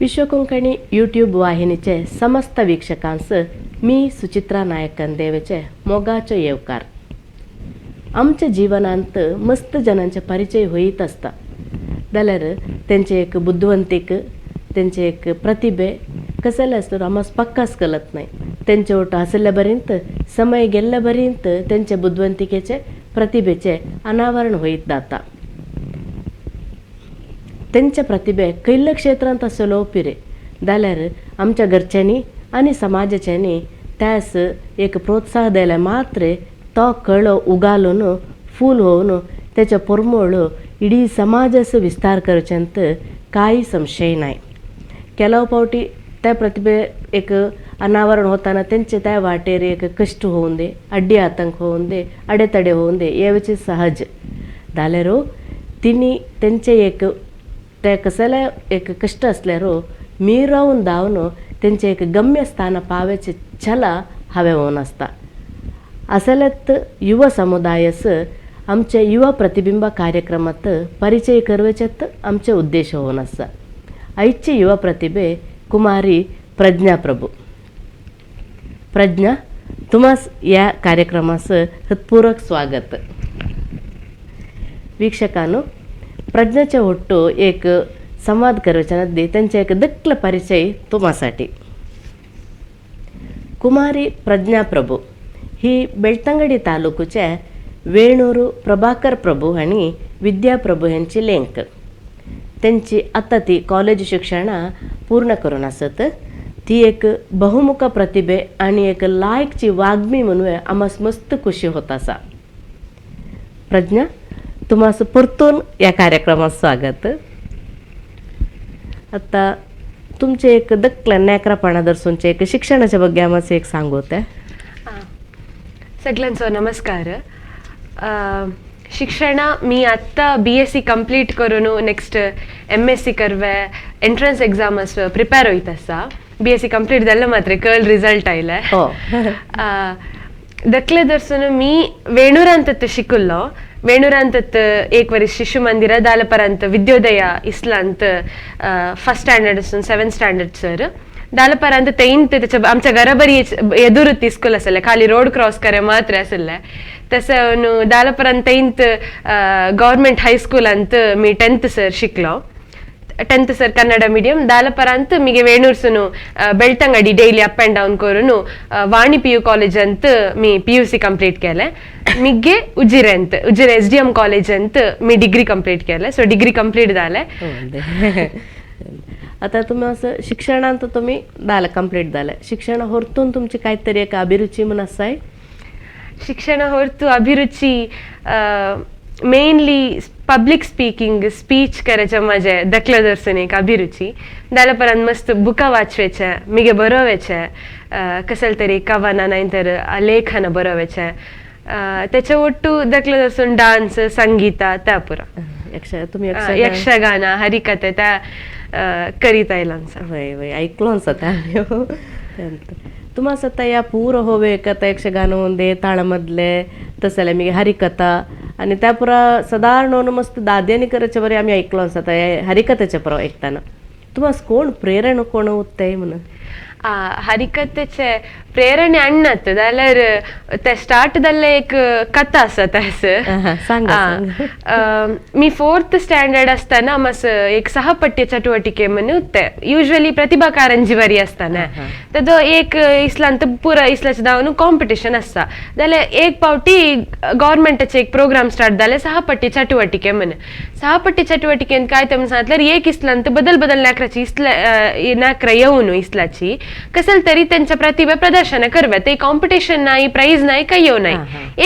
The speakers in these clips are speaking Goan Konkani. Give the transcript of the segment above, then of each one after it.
विश्वकोंकणी यूट्यूब वाहिनीचे समस्त वीक्षकांस मी सुचित्रा नायकन देवेचे मोगाचो येवकार. आमच्या जीवनांत मस्त जनांचे परिचय होईत आसता जाल्यार तेंचे एक बुद्धवंतीक तेंचे एक प्रतिभे कसले आसता आमकां पक्कास कळत नाही. तेंचे ಒಟ್ಟು हसले बरींत समय गेल्ले बरींत तेंचे बुद्धवंतिकेचे प्रतिभेचे अनावरण होईत जाता. तेंच्या प्रतिभे खंयल्या क्षेत्रांत आसलो पिरे जाल्यार आमच्या घरच्यांनी आनी समाजाच्यांनी त्यास एक प्रोत्साह दिल्यार मात्र तो कळो उगालून फूल होवन तेचो परमळ इडी समाजाचो विस्तार करच्यांत कांय संशय नाय. ಕೆಲವು पावटी त्या प्रतिभे एक अनावरण होताना तेंचे त्या वाटेर एक कश्ट होवंदे, अड्डी आतंक होवंदे, अडेतडे होवंदे येवचे सहज. जाल्यार तिनी तेंचे एक ते कसले एक कश्ट आसल्यार मिरोवन धांवन तेंचे एक गम्य स्थान पावेचे छला हांवें होवन आसता. असलेत युवा समुदायस आमचे युवा प्रतिबिंब कार्यक्रमात परिचय करवेचेत आमचे उद्देश होवन आसा. आयचे युवा प्रतिभे कुमारी प्रज्ञा प्रभू. प्रज्ञा, तुमास या कार्यक्रमास हृत्पूर्वक स्वागत. वीक्षकानु, प्रज्ञाचे ಒಟ್ಟು एक संवाद करच्या नदी त्यांचे एक दक्ल परिचय तुम्हासाठी. कुमारी प्रज्ञा प्रभू ही बेಳ್ತಂಗಡಿ तालुकुचे वेणूರು प्रभाकर प्रभू आनी विद्या प्रभू ह्यांची लेंक. त्यांची आतां ती कॉलेज शिक्षण पूर्ण करून आसत. ती एक बहुमुख प्रतिभे आनी एक लायकची वाग्मी म्हणून आमास मस्त खुशी होत आसा. प्रज्ञा, तुम्हास परतून या कार्यक्रमात स्वागत. आता तुमचे एक दक्कल नेकरापणा दर्सूनचे एक शिक्षणाच्या ಬಗ್ಗೆ आमास एक सांगू ते. सगळ्यांचो नमस्कार. शिक्षण मी आत्ता बी.एस.सी कंप्लीट करून नेक्स्ट एम.एस.सी करवे एंट्रन्स एक्झाम प्रिपेअर होईत आसा. बी.एस.सी कंप्लीट जाल्ले मात्र कल रिझल्ट आयले. हो. दकले दर्शन मी वेणूरांत शिकलो. वेणूरांत एक वरी शिशु मंदिर दालपरांत Vidyoday इस्लांत first standard seven standard sir दालपरांत तेंत त्याच्या आमच्या घराबरी ಎದುರುತ್ತಿ ಸ್ಕೂಲ್ ಅಸಲ್ಲ, ಖಾಲಿ ರೋಡ್ ಕ್ರಾಸ್ ಕರೆ ಮಾತ್ರ ಅಸಲ್ಲ. तसं दालपरांत तेंत गव्हर्मेंट हायस्कूल ಅಂತ मी टेंथ सर शिकलो. टेंथ सर कन्नड मीडियम. दालपरांत ಮಿಗೆ ವೇಣೂರ್ಸುನು Belthangady daily up and down ಕೊರುನು ವಾಣಿ ಪಿ ಯು ಕಾಲೇಜ್ ಅಂತ me P U C complete ಕೇಲೆ. ಮಿಗ್ಗೆ ಉಜಿರೆ ಅಂತ Ujire S D M college ಅಂತ मी डिग्री कंप्लीट केले. सो डिग्री कंप्लीट जाले. आता तुम्ही असं शिक्षणांत तुम्ही झालं कंप्लीट झालं, शिक्षण ಹೊರತून तुमची काहीतरी एक अभिरुची म्हणून असाय? ಶಿಕ್ಷಣ ಹೊರತು ಅಭಿರುಚಿ ಮೇನ್ಲಿ पब्लिक स्पीकिंग, स्पीच करायचे माझे दखल दर्शन एक अभिरुची. जाल्यार मस्त बुकां वाचवेचे, मिगे बरोवेचे, कसल तरी कवना नाही तर लेखन बरोवेचे. त्याच्या ಒಟ್ಟು दखल दर्शन डान्स, संगीत त्या पुरा. यक्ष तुम्ही यक्षगाನ, हरिकथे त्या करीत आयलांचा. वय वय, ऐकलो आसा. तुम्हा सता या पूर होवे कथा यक्षगान ಒಂದೇ ताळमधले तसले मी हरिकथा आणि त्या पुरा साधारण मस्त दाद्यानी करायचे बरे आम्ही ऐकलो आसा. हरिकथेच्या पुरा ऐकताना तुम्हाला कोण प्रेरणा कोण उत्तय म्हणून? हरिकथेचे प्रेरणे अण्णत जाल्यार ते स्टार्ट जाल्ले एक कथा आसा तस. सांगा. मी फोर्थ स्टँडर्ड असताना मस एक सहपठ्य चटुवटिके म्हणून उत्ते. युज्वली प्रतिभा कारंजी बरी असताना तेजो एक इस्लांत पुरा इस्लाचे धांवन कॉम्पिटिशन आसता. जाल्यार एक पावटी गव्हर्मेंटाचे एक प्रोग्राम स्टार्ट जाले सहपठ्य चटुवटिके म्हणून. सहपठ्य चटुवटिकेन काय ते म्हणून सांगल्यार एक इस्लांत बदल बदल नाकराची इस्ला नाकरा येवन इस्लाची कसल तरी त्यांच्या प्रतिभा प्रदर्शन करवे. ते कॉम्पिटिशन नाही, प्राइज नाही, काही येऊ नाही,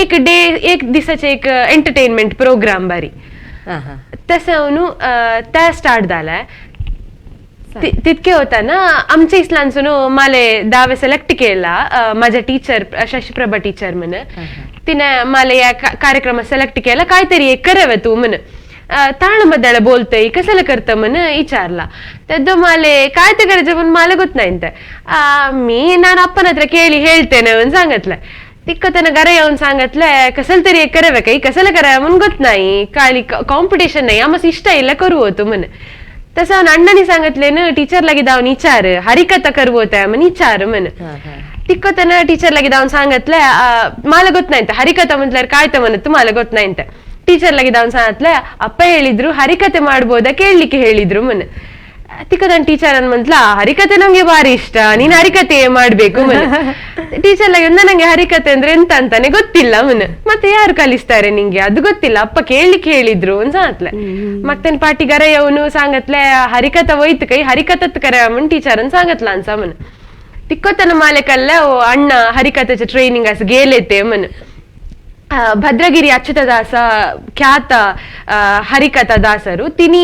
एक डे एक दिसाचे एक एंटरटेनमेंट प्रोग्राम बारी. तसं त्या स्टार्ट झालाय. तितके होता ना आमच्या इस्लांसून माले दावे सिलेक्ट केला. माझ्या टीचर शशिप्रभा टीचर म्हण तिने माले या कार्यक्रमात सिलेक्ट केला. काहीतरी एक करावं तू म्हण, ताळमद्याला बोलतय कशाला करतं म्हण विचारला. तेದ್ದು माले काय ते करायचं पण मला ಗೊತ್ತ नाही ते. मी ನಾನು ಅಪ್ಪನ ಹತ್ರ ಕೇಳಿ ಹೇಳ್ತೇನೆ म्हणून सांगितलं. तिक्क त्यानं घरा येऊन सांगितलं कसल तरी एक करावे काही कशाला करावं म्हणून ಗೊತ್ತ नाही, ಖಾಲಿ ಕಾಂಪಿಟೇಷನ್ नाही, आम्हाला इष्ट ಇಲ್ಲ करू होतो म्हण. तसं हांव अण्णांनी सांगितलें टीचर लागी धांवन विचार हरिकथा करवता म्हण विचार म्हण. तिक्कोतನ टीचर लागी धांवन सांगितले मला ಗೊತ್ತ ಅಂತ ಹರಿಕಥೆ म्हटल्यार काय म्हणत मला ಗೊತ್ತ ಅಂತ. ಟೀಚರ್ ಲಾಗಿ धांवन सांगितले ಅಪ್ಪ ಹೇಳಿದ್ರು ಹರಿಕತೆ ಮಾಡ್ಬೋದಾ ಕೇಳಲಿಕ್ಕೆ ಹೇಳಿದ್ರು ಮನ್. ತಿಕ್ಕದನ್ ಟೀಚರ್ ಅನ್ಮಂತ್ಲ ಹರಿಕತೆ ನಂಗೆ ಭಾರಿ ಇಷ್ಟ, ನೀನ್ ಹರಿಕತೆ ಮಾಡ್ಬೇಕು ಮನ್. ಟೀಚರ್ ಲಾಗಿ ನಂಗೆ ಹರಿಕತೆ ಅಂದ್ರೆ ಎಂತ ಅಂತಾನೆ ಗೊತ್ತಿಲ್ಲ ಮನ್, ಮತ್ತೆ ಯಾರು ಕಲಿಸ್ತಾರೆ ನಿಂಗೆ ಅದು ಗೊತ್ತಿಲ್ಲ, ಅಪ್ಪ ಕೇಳಲಿಕ್ಕೆ ಹೇಳಿದ್ರು ಅನ್ಸಾತ್ಲೆ. ಮತ್ತೇನ್ ಪಾಟಿ ಗರೆಯವನು ಸಾಂಗತ್ಲೆ ಹರಿಕತೆ ಹೋಯ್ತು ಕೈ ಹರಿಕತತ್ ಕರೆ ಮನ್ ಟೀಚರ್ ಅನ್ ಸಾಂಗತ್ಲ ಅನ್ಸ ಮನ್. ತಿಕ್ಕೋತನ ಮಾಲೆಕಲ್ಲ ಅಣ್ಣ ಹರಿಕತೆ ಟ್ರೈನಿಂಗ್ ಅಸ್ ಗೇಲೆತೆ ಮನ್. ಭದ್ರಗಿರಿ ಅಚ್ಯುತದಾಸ ಖ್ಯಾತ ಹರಿಕಥಾ ದಾಸರು ತಿನಿ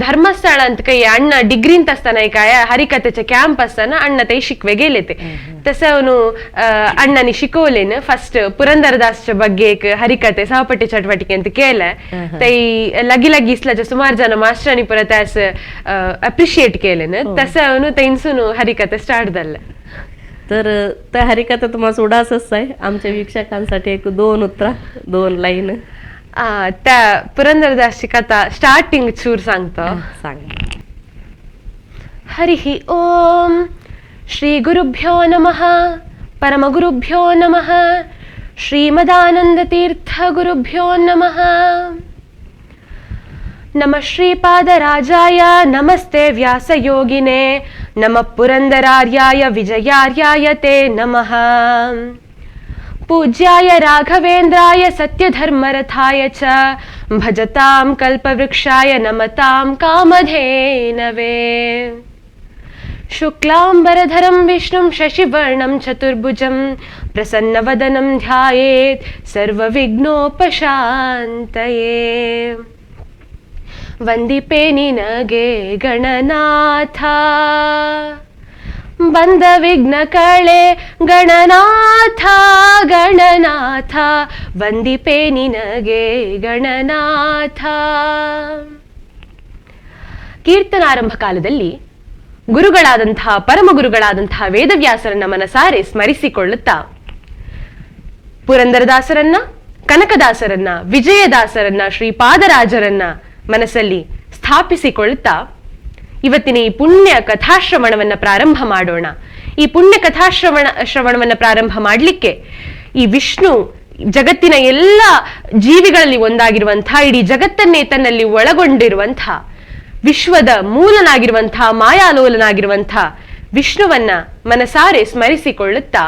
ಧರ್ಮಸ್ಥಳ ಅಂತ ಕೈ ಅಣ್ಣ ಡಿಗ್ರಿ ತಸ್ತಾನ ಕಾಯ ಹರಿಕಥೆಚ ಕ್ಯಾಂಪ್ ಅಸ್ತಾನ ಅಣ್ಣ ತೈ ಶಿಕ್ವೆ गेलेते. तसं ಅವನು ಅಣ್ಣನಿ ಶಿಕೋಲೇನು ಫಸ್ಟ್ ಪುರಂದರದಾಸರ ಬಗ್ಗೆ ಹರಿಕತೆ ಸಹಪಠ್ಯ ಚಟುವಟಿಕೆ ಅಂತ ಕೇಳ ತೈ ಲಗಿ ಲಗಿ ಇಸ್ಲಚ ಸುಮಾರು ಜನ ಮಾಸ್ಟರ್ನಿ ಪುರ ತಾಸ್ ಅಪ್ರಿಶಿಯೇಟ್ ಕೇಲೇನು. ತಸ ಅವನು ತೈನ್ಸುನು ಹರಿಕತೆ ಸ್ಟಾರ್ಟ್ ದಲ್ಲ. तर त्या हरिकथा तुम्हाला उडासच आहे आमच्या वीक्षकांसाठी एक दोन उत्तरा दोन लाईन. त्या पुरंदरदासची कथा स्टार्टिंग चूर सांगतो. सांग. हरिः ओम श्री गुरुभ्यो नमः परमगुरुभ्यो नमः श्रीमदानंदतीर्थ गुरुभ्यो नमः. नमः श्रीपादराजाय नमस्ते व्यासयोगिने नमः पुरंदरार्याय विजयार्याय ते नमः. पूज्याय राघवेन्द्राय सत्यधर्मरथाय च भजतां कल्पवृक्षाय नमतां कामधेनवे. शुक्लांबरधरं विष्णुं शशिवर्णं चतुर्भुजं प्रसन्नवदनं ध्यायेत् सर्वविघ्नोपशान्तये. ವಂದಿಪೆ ನಿನಗೆ ಗಣನಾಥ ಬಂದ ವಿಘ್ನ ಕಳೆ ಗಣನಾಥ ಗಣನಾಥ ವಂದಿಪೆ ನಿನಗೆ ಗಣನಾಥ. ಕೀರ್ತನಾರಂಭ ಕಾಲದಲ್ಲಿ ಗುರುಗಳಾದಂತಹ ಪರಮಗುರುಗಳಾದಂತಹ ವೇದವ್ಯಾಸರನ್ನ ಮನಸಾರೆ ಸ್ಮರಿಸಿಕೊಳ್ಳುತ್ತಾ ಪುರಂದರದಾಸರನ್ನ, ಕನಕದಾಸರನ್ನ, ವಿಜಯದಾಸರನ್ನ, ಶ್ರೀಪಾದರಾಜರನ್ನ ಮನಸ್ಸಲ್ಲಿ ಸ್ಥಾಪಿಸಿಕೊಳ್ಳುತ್ತಾ ಇವತ್ತಿನ ಈ ಪುಣ್ಯ ಕಥಾಶ್ರವಣವನ್ನ ಪ್ರಾರಂಭ ಮಾಡೋಣ. ಈ ಪುಣ್ಯ ಶ್ರವಣವನ್ನ ಪ್ರಾರಂಭ ಮಾಡಲಿಕ್ಕೆ ಈ ವಿಷ್ಣು ಜಗತ್ತಿನ ಎಲ್ಲ ಜೀವಿಗಳಲ್ಲಿ ಒಂದಾಗಿರುವಂತಹ, ಇಡೀ ಜಗತ್ತನ್ನೇ ತನ್ನಲ್ಲಿ ಒಳಗೊಂಡಿರುವಂತಹ, ವಿಶ್ವದ ಮೂಲನಾಗಿರುವಂತಹ, ಮಾಯಾಲೋಲನಾಗಿರುವಂತಹ ವಿಷ್ಣುವನ್ನ ಮನಸಾರೆ ಸ್ಮರಿಸಿಕೊಳ್ಳುತ್ತಾ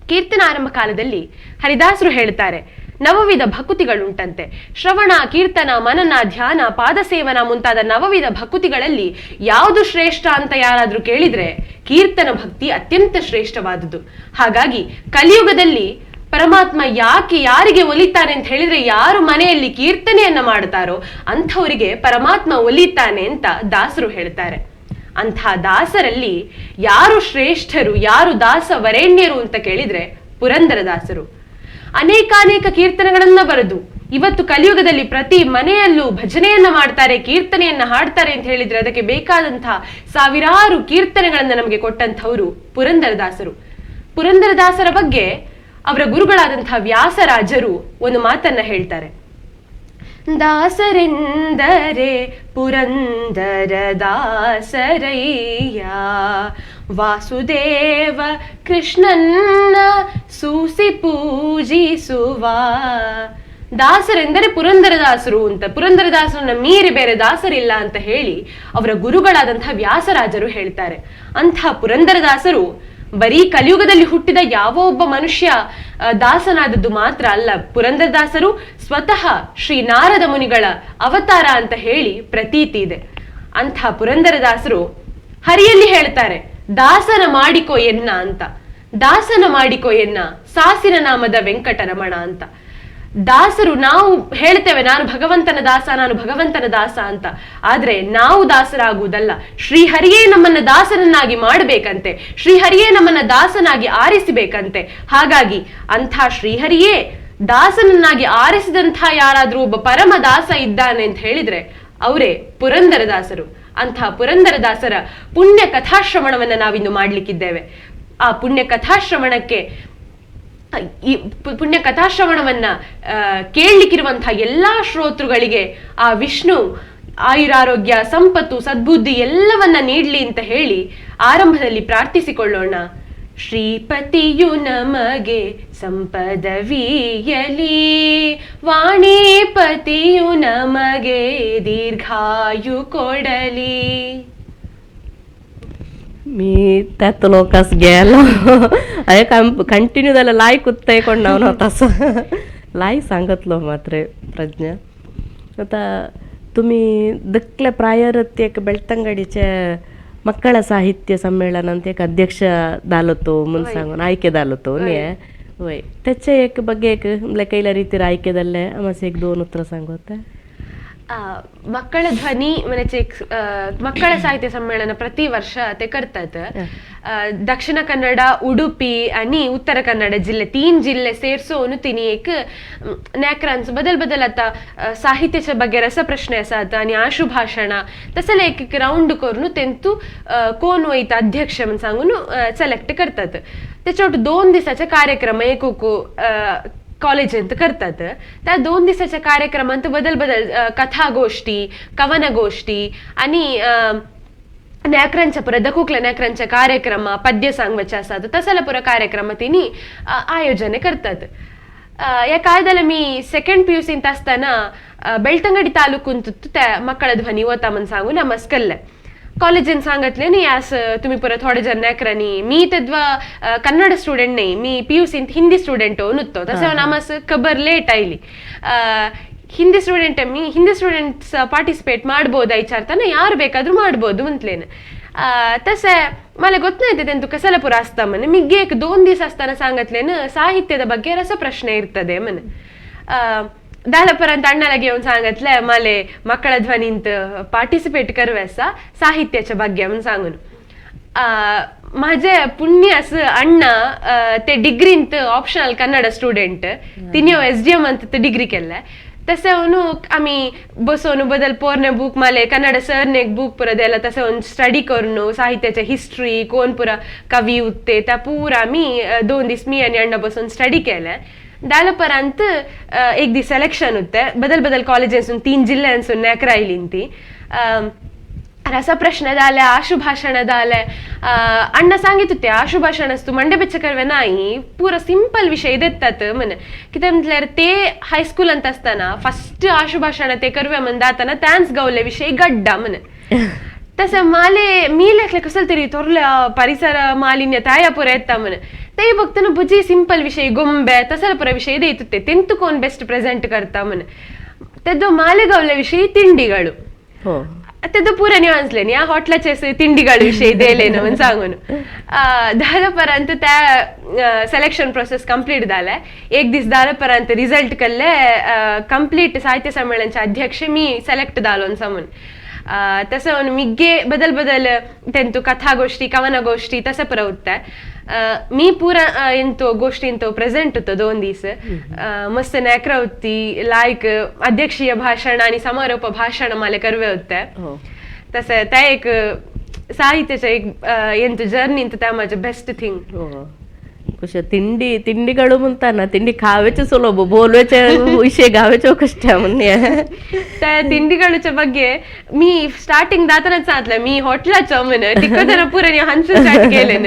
ಕೀರ್ತನಾರಂಭ ಕಾಲದಲ್ಲಿ ಹರಿದಾಸರು ಹೇಳ್ತಾರೆ, ನವವಿಧ ಭಕುತಿಗಳುಂಟಂತೆ. ಶ್ರವಣ, ಕೀರ್ತನ, ಮನನ, ಧ್ಯಾನ, ಪಾದಸೇವನ ಮುಂತಾದ ನವವಿಧ ಭಕುತಿಗಳಲ್ಲಿ ಯಾವುದು ಶ್ರೇಷ್ಠ ಅಂತ ಯಾರಾದ್ರೂ ಕೇಳಿದ್ರೆ ಕೀರ್ತನ ಭಕ್ತಿ ಅತ್ಯಂತ ಶ್ರೇಷ್ಠವಾದುದು. ಹಾಗಾಗಿ ಕಲಿಯುಗದಲ್ಲಿ ಪರಮಾತ್ಮ ಯಾಕೆ ಯಾರಿಗೆ ಒಲಿತಾನೆ ಅಂತ ಹೇಳಿದ್ರೆ, ಯಾರು ಮನೆಯಲ್ಲಿ ಕೀರ್ತನೆಯನ್ನ ಮಾಡ್ತಾರೋ ಅಂಥವರಿಗೆ ಪರಮಾತ್ಮ ಒಲಿತಾನೆ ಅಂತ ದಾಸರು ಹೇಳ್ತಾರೆ. ಅಂಥ ದಾಸರಲ್ಲಿ ಯಾರು ಶ್ರೇಷ್ಠರು, ಯಾರು ದಾಸ ವರೇಣ್ಯರು ಅಂತ ಕೇಳಿದ್ರೆ ಪುರಂದರದಾಸರು. ಅನೇಕಾನೇಕ ಕೀರ್ತನೆಗಳನ್ನ ಬರೆದು ಇವತ್ತು ಕಲಿಯುಗದಲ್ಲಿ ಪ್ರತಿ ಮನೆಯಲ್ಲೂ ಭಜನೆಯನ್ನ ಮಾಡ್ತಾರೆ, ಕೀರ್ತನೆಯನ್ನ ಹಾಡ್ತಾರೆ ಅಂತ ಹೇಳಿದ್ರೆ ಅದಕ್ಕೆ ಬೇಕಾದಂತಹ ಸಾವಿರಾರು ಕೀರ್ತನೆಗಳನ್ನ ನಮಗೆ ಕೊಟ್ಟಂಥವರು ಪುರಂದರದಾಸರು. ಪುರಂದರದಾಸರ ಬಗ್ಗೆ ಅವರ ಗುರುಗಳಾದಂತಹ ವ್ಯಾಸರಾಜರು ಒಂದು ಮಾತನ್ನ ಹೇಳ್ತಾರೆ. ದಾಸರೆಂದರೆ ಪುರಂದರ ದಾಸರಯ್ಯ, ವಾಸುದೇವ ಕೃಷ್ಣನ್ನ ಸೂಸಿ ಪೂಜಿಸುವ. ದಾಸರೆಂದರೆ ಪುರಂದರದಾಸರು ಅಂತ, ಪುರಂದರದಾಸರನ್ನ ಮೀರಿ ಬೇರೆ ದಾಸರಿಲ್ಲ ಅಂತ ಹೇಳಿ ಅವರ ಗುರುಗಳಾದಂತಹ ವ್ಯಾಸರಾಜರು ಹೇಳ್ತಾರೆ. ಅಂಥ ಪುರಂದರದಾಸರು ಬರೀ ಕಲಿಯುಗದಲ್ಲಿ ಹುಟ್ಟಿದ ಯಾವ ಒಬ್ಬ ಮನುಷ್ಯ ದಾಸನಾದದ್ದು ಮಾತ್ರ ಅಲ್ಲ, ಪುರಂದರದಾಸರು ಸ್ವತಃ ಶ್ರೀ ನಾರದ ಮುನಿಗಳ ಅವತಾರ ಅಂತ ಹೇಳಿ ಪ್ರತೀತಿ ಇದೆ. ಅಂಥ ಪುರಂದರದಾಸರು ಹರಿಯಲ್ಲಿ ಹೇಳ್ತಾರೆ, ದಾಸನ ಮಾಡಿಕೋ ಎನ್ನ ಅಂತ, ದಾಸನ ಮಾಡಿಕೋ ಎನ್ನ ಸಾಸಿನ ನಾಮದ ವೆಂಕಟರಮಣ ಅಂತ. ದಾಸರು ನಾವು ಹೇಳ್ತೇವೆ ನಾನು ಭಗವಂತನ ದಾಸ, ನಾನು ಭಗವಂತನ ದಾಸ ಅಂತ, ಆದ್ರೆ ನಾವು ದಾಸರಾಗುವುದಲ್ಲ, ಶ್ರೀಹರಿಯೇ ನಮ್ಮನ್ನ ದಾಸನನ್ನಾಗಿ ಮಾಡಬೇಕಂತೆ, ಶ್ರೀಹರಿಯೇ ನಮ್ಮನ್ನ ದಾಸನಾಗಿ ಆರಿಸಬೇಕಂತೆ. ಹಾಗಾಗಿ ಅಂಥ ಶ್ರೀಹರಿಯೇ ದಾಸನನ್ನಾಗಿ ಆರಿಸಿದಂಥ ಯಾರಾದ್ರೂ ಒಬ್ಬ ಪರಮ ದಾಸ ಇದ್ದಾನೆ ಅಂತ ಹೇಳಿದ್ರೆ ಅವರೇ ಪುರಂದರದಾಸರು. ಅಂಥ ಪುರಂದರದಾಸರ ಪುಣ್ಯ ಕಥಾಶ್ರವಣವನ್ನ ನಾವಿಂದು ಮಾಡ್ಲಿಕ್ಕಿದ್ದೇವೆ. ಆ ಪುಣ್ಯ ಕಥಾಶ್ರವಣಕ್ಕೆ, ಈ ಪುಣ್ಯ ಕಥಾಶ್ರವಣವನ್ನ ಕೇಳಲಿಕ್ಕಿರುವಂತಹ ಎಲ್ಲಾ ಶ್ರೋತೃಗಳಿಗೆ ಆ ವಿಷ್ಣು ಆಯುರಾರೋಗ್ಯ, ಸಂಪತ್ತು, ಸದ್ಬುದ್ಧಿ ಎಲ್ಲವನ್ನ ನೀಡ್ಲಿ ಅಂತ ಹೇಳಿ ಆರಂಭದಲ್ಲಿ ಪ್ರಾರ್ಥಿಸಿಕೊಳ್ಳೋಣ. ಶ್ರೀಪತಿಯು ನಮಗೆ ಸಂಪದವೀಯಲಿ, ವಾಣಿಪತಿಯು ನಮಗೆ ದೀರ್ಘಾಯು ಕೊಡಲಿ. मी त्यात लोकास गेलो हांवें कंटिन्यू जाल्यार लायक उत्ताय कोण नाव तसो लाय सांगतलो मात्र प्रज्ञा. आतां तुमी दकले प्रायर एक ಬೆಳ್ತಂಗಡಿचे ಮಕ್ಕಳ ಸಾಹಿತ್ಯ ಸಮ್ಮೇಳನ ಅಂತ एक अध्यक्ष दालतो म्हूण सांगून आयके दालतो न्ही? वय, तेचे एक ಬಗ್ಗೆ एक म्हणल्यार कैल्या रितीर आयके जाल्ले मातशें एक दोन उतरां सांगोता? ಮಕ್ಕಳ ಧ್ವನಿ ಮನಚೆ ಮಕ್ಕಳ ಸಾಹಿತ್ಯ ಸಮ್ಮೇಳನ ಪ್ರತಿ ವರ್ಷ ते करतात. ದಕ್ಷಿಣ ಕನ್ನಡ, ಉಡುಪಿ आणि उत्तर कन्नड जिल्हे, 3 जिल्हे ಸೇರ್ಸೋನು तिनी एक नेकरांचो बदल बदल आता साहित्याच्या ಬಗ್ಗೆ रसप्रश्न आसात आणि आशु भाषण तसले एक एक राउंड करून तेंतू कोण वयता अध्यक्ष म्हण सांगून सिलेक्ट करतात. त्याच्या 2 दिसाचे कार्यक्रम एक कॉलेजींत करतात. त्या 2 दिसाच्या कार्यक्रमांत बदल बदल कथागोष्ठी, कवनगोष्ठी आणि नेकरांच्या पुरा दखुकल्या नेकरांच्या कार्यक्रम, पद्य सांगवाचे आसात तसले पुरा कार्यक्रम तिनी आयोजने करतात. या काळದಲ್ಲಿ मी सेकंड पी यू सींत आसतना ಬೆಳ್ತಂಗಡಿ ತಾಲೂಕುಂತ त्या ಮಕ್ಕಳ ಧ್ವನಿ वता म्हण सांगून नमस्कल्ले कॉलेजीन सांगतले न्ही आस तुमी परत थोडे जण नेकरांनी. मी तेद्वा कन्नड स्टुडंट न्ही, मी पी यू सींत हिंदी स्टुडंट नुतो. तशें आमस खबर लेट आयली. Hindi student me, Hindi students participate ಮಾಡ್ಬೋದಾ ವಿಚಾರ್ತಾನ, ಯಾರು ಬೇಕಾದ್ರೂ ಮಾಡ್ಬೋದು म्हटलेन. तशें मला ಗೊತ್ತೇ तेंतु कसाला ಪೂರ आसता म्हण. मिगे एक 2 दीस आसतना सांगतलेन साहित्यದ ಬಗ್ಗೆ ರಸಪ್ರಶ್ನೆ ಇರ್ತದೆ म्हण. दालपरांत अण्णाला घेऊन सांगतले माले मಕ್ಕಳ ಧ್ವನಿಂत पार्टिसिपेट करवेसा साहित्याच्या ಬಗ್ಗೆ म्हण सांगून. माझे पुण्य असं अण्णा ते डिग्रींत ऑप्शनल कन्नड स्टुडंट, तिने एस डी एम ಅಂತ डिग्री केल्ले. तसे ಅವನು आमी बसोवन बदल पोरणे बूक माले कन्नड सरने बूक पुरा दिला, तसे ಒಂದು स्टडी करून साहित्याचे हिस्ट्री, कोण पुरा कवी उत्ते त्या पुरा आमी 2 दीस मी आणि अण्णा बसून स्टडी केले. दालपरांत एक दीस सलेक्शन होते बदल बदल कॉलेजांसून 3 जिल्ह्यांसून नेकरा आयली ती. रसप्रश्न दाले, आशु भाषण दाले. अण्ण सांगित आशु भाषण असतो मंडे बेच्च करवे नाही, पूरा सिंपल विषय देतात म्हण. कितें म्हटल्यार ते हायस्कुलांत आसतना फस्ट आशु भाषण ते करवे म्हण दाताना त्यांच गावले विषय गड्डा म्हण. तसं माले मी लेखले कसल तरी थोरल्या परिसर मालिन्य ताया पुरा येता म्हण. ते बघताना भजी सिंपल विषय ಗೊಂಬೆ तसले पुरा विषय देत तेंतु कोण बेस्ट प्रेझेंट करता म्हण. तेदो माले गावले विषय ತಿಂಡಿಗಳು ತೆದ್ದು ಪೂರ ನೀವು ಅನ್ಸ್ಲೇನಿ ಆ ಹೋಟ್ಲಾचे ತಿಂಡಿಗಳು ವಿಷಯ ದೇಲೇನು म्हण सांगून. दालपरांत त्या सलेक्शन प्रोसेस कंप्लीट जालें. एक दीस दालपरांत रिजल्ट कल्ले कंप्लीट साहित्य संमेलनचे अध्यक्ष मी सिलेक्ट जालो म्हणून. तसं मिग्गे बदल बदल तेंतु कथागोष्ठी, कवनगोष्ठी तसं पुरा उत्ता. मी पूरा ಎಂತು ಗೋಷ್ಠಿ ಇಂತು ಪ್ರೆಸೆಂಟ್ ಉತ್ತ 2 दीस. मस्त नेकरा उत्ती लायक अध्यक्षीय भाषण आणि समारोप भाषण माले करवे होते. तसं त्या एक साहित्याच्या एक ಎಂತು जर्नी ಅಂತ त्या माझे बेस्ट थिंग. कुश ತಿಂಡಿ ತಿಂಡಿಗಳು ಮುಂತಾನ ತಿಂಡಿ खावेचे सुलभ, बोलवेचे विषय गावेचे कष्ट म्हणणे. त्या ತಿಂಡಿಗಳच्या ಬಗ್ಗೆ मी स्टार्टिंग दातानाच सांगतलं मी हॉटेलाचो म्हण तिकडं पुरा हांचो स्टार्ट केलेन.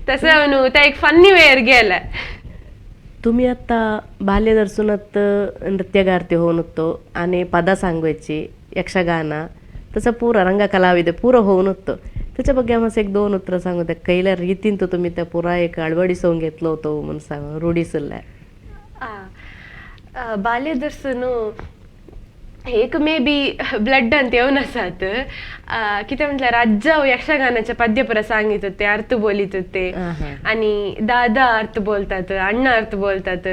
तसं ಅವನು त्या एक फन्नी वेर गेले. तुम्ही आता बाल्यदर्शनात नृत्यगारती होऊन होतो आणि पदा सांगवायची यक्षगाನ तसं पुरा रंग कलाविद पुरं होऊन होतं. त्याच्या ಬಗ್ಗೆ आम्हाला एक 2 उतरं सांगू द्या. कैल्या रीतीन तो तुम्ही त्या पुरा एक अळवडिसवून घेतलं होतं म्हणून सांग रूढीसल्ल्या. बाल्यदर्शन एक मे बी ब्लड ಅಂತ येवन आसात. कितें म्हटल्यार आज्जा यक्षगानाचे पद्य पुरा सांगीत होते, अर्थ बोलीत होते आणि दादा अर्थ बोलतात, अण्णा अर्थ बोलतात.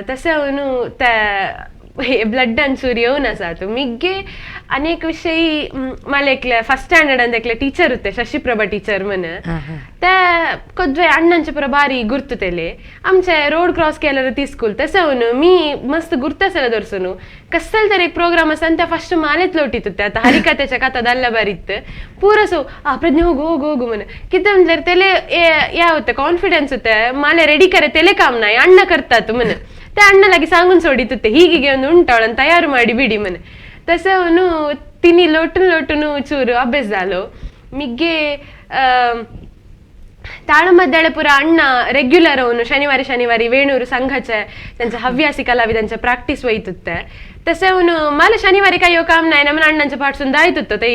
तशें ಅವನು त्या हे ब्लड्डान चूर येवन आसात मिगे. अनेक विषयी मला एकले फर्स्ट स्टँडर्ड ಅಂತ एकले टीचर होते, शशिप्रभा टीचर म्हण. त्या कोद्वे अण्णांचे पुरा बारी गुर्तुतेले आमचे रोड क्रॉस केल्यार ती स्कूल. तशें ಅವನು मी मस्त गुर्तसला दर्सनु कसल तर एक प्रोग्राम आसा त्या फर्स्ट मालेत लोटीत होते. आता हरिकथेच्या कथा दाल्ला बारीत पुरा सो आ प्रज्ञा होगु होगु होगु म्हण. कितें म्हटल्यार तेले या होते कॉन्फिडन्स होते माले रेडी करे तेले काम नाही अण्ण करतात म्हण. त्या अण्ण लागी सांगून सोडीत होते ಹೀಗೆ ಒಂದು ಉಂಟು ಅವಳನ್ನು ತಯಾರು ಮಾಡಿ ಬಿಡಿ ಮನೆ. ತಸೆ ಅವನು ತಿನಿ ಲೋಟುನ್ ಲೋಟುನು ಚೂರು ಅಭ್ಯಾಸ ಜಾಲು. ಮಿಗ್ಗೆ ತಾಳಮದ್ದಳೆ ಪೂರ ಅಣ್ಣ ರೆಗ್ಯುಲರ್ ಅವನು ಶನಿವಾರ ಶನಿವಾರ ವೇಣೂರು ಸಂಘಚೆ त्यांचा ಹವ್ಯಾಸಿ ಕಲಾವಿದಂಚ ಪ್ರಾಕ್ಟೀಸ್ वयतुत्ते तसे ಅವನು माला शनिवारी काय काम नाही ना म्हणून अण्णांच्या पाठसून दायतुत्तो ते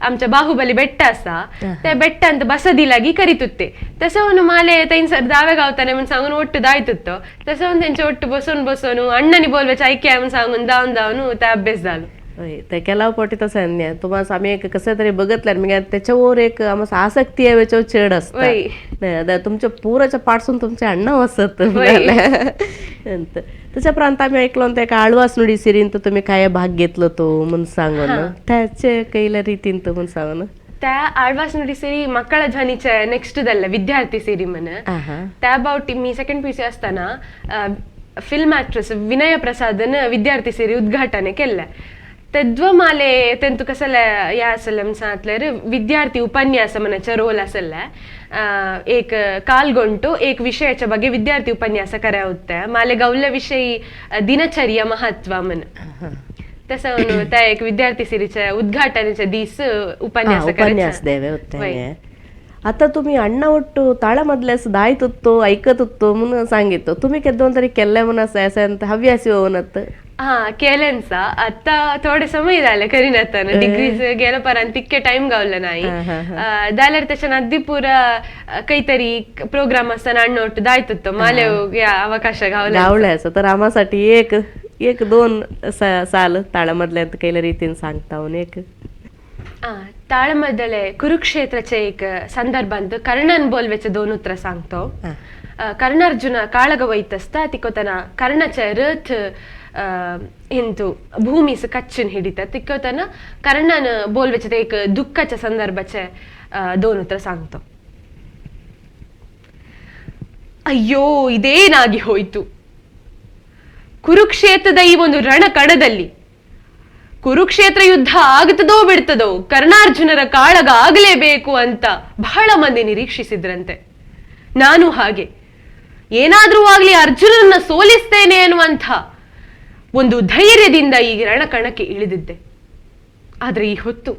आमच्या बाहुबली ಬೆಟ್ಟ आसा त्या ಬೆಟ್ಟ ಬಸದಿ लागी करीतुत्ते तसे ಅವನು माले तैनसर दावे गावताने म्हणून सांगून ಒಟ್ಟು दायतुत्तो तसे ಅವನು त्यांचे ಒಟ್ಟು बसून बसून अण्णांनी बोलवेचे ऐक्या म्हणून सांगून धावन धावन त्या अभ्यास झालो. ते केलाव पोटी तसं नाही तुम्हाला आम्ही एक कसं तरी बघितलं मी त्याच्यावर एक आम्हाला आसक्ती आहे त्याच्यावर चेड असतं तुमच्या पुराच्या पाठसून तुमचे अण्णा वसत. त्याच्या प्रांत आम्ही ऐकलो त्या एका आळवास नुडी सिरीन तर तुम्ही काय भाग घेतलं तो म्हणून सांगून त्याचे कैला रीतीन तो म्हणून सांगून. त्या आळवास नुडी सिरी मಕ್ಕಳ ಧ್ವನಿचे ನೆಕ್ಸ್ಟ್ ದಲ್ಲ विद्यार्थी सिरी म्हण त्या बावटी मी सेकंड पी सी असताना फिल्म ऍक्ट्रेस विनय प्रसादन विद्यार्थी सिरी उद्घाटने केलं. तद्व माले तेंतु कसले या असले सांगतल्यार विद्यार्थी उपन्यास म्हणाचे रोल आसले एक कालगोंटो एक विषयाच्या ಬಗ್ಗೆ विद्यार्थी उपन्यास करा होते माले गवल्या विषयी दिनचर्या महत्व म्हण तसं त्या एक विद्यार्थी सिरीच्या उद्घाटनाच्या दीस उपन्यास उपन्यास देवे होते. आता तुम्ही अण्णा ಒಟ್ಟು ತಾಳಮದ್ಲೆಸ್ ದಾಯ್ತಿತ್ತು ऐकत म्हणून सांगितलं तुम्ही केदोन तरी केल्ले म्हणून असं हव्यासी होऊन. हा केलेंचा आता थोडे समय झाले करीनाताना डिग्रीज गेलो परांत तितके टाइम गावलं नाही जाल्यार त्याच्या नद्दी पुरा काहीतरी प्रोग्राम असताना अण्ण ಒಟ್ಟು दायतुत्तो माले अवकाश गावला गावले असं तर आम्हासाठी एक एक दोन साल ताळमधल्या कैल्या रीतीने सांगता एक. ताळमदले कुरुक्षेत्राचे एक संदर्भांत कर्णन बोलवेचे दोन उतर सांगतो. कर्णार्जुन काळग वयत असता तिकोतना कर्णाचे रथ इंतु भूमीस कच्चून हिडिता तिकोतना कर्णन बोलवेचे ते एक दुःखाच्या संदर्भाचे दोन उतर सांगतो. ಅಯ್ಯೋ ಇದೇನಾಗಿ ಹೋಯಿತು, ಕುರುಕ್ಷೇತ್ರದ ಈ ಒಂದು ರಣಕಣದಲ್ಲಿ ಕುರುಕ್ಷೇತ್ರ ಯುದ್ಧ ಆಗುತ್ತದೋ ಬಿಡ್ತದೋ ಕರ್ಣಾರ್ಜುನರ ಕಾಳಗ ಆಗಲೇಬೇಕು ಅಂತ ಬಹಳ ಮಂದಿ ನಿರೀಕ್ಷಿಸಿದ್ರಂತೆ. ನಾನು ಹಾಗೆ ಏನಾದ್ರೂ ಆಗ್ಲಿ ಅರ್ಜುನನ್ನ ಸೋಲಿಸ್ತೇನೆ ಅನ್ನುವಂಥ ಒಂದು ಧೈರ್ಯದಿಂದ ಈ ರಣಕಣಕ್ಕೆ ಇಳಿದಿದ್ದೆ. ಆದ್ರೆ ಈ ಹೊತ್ತು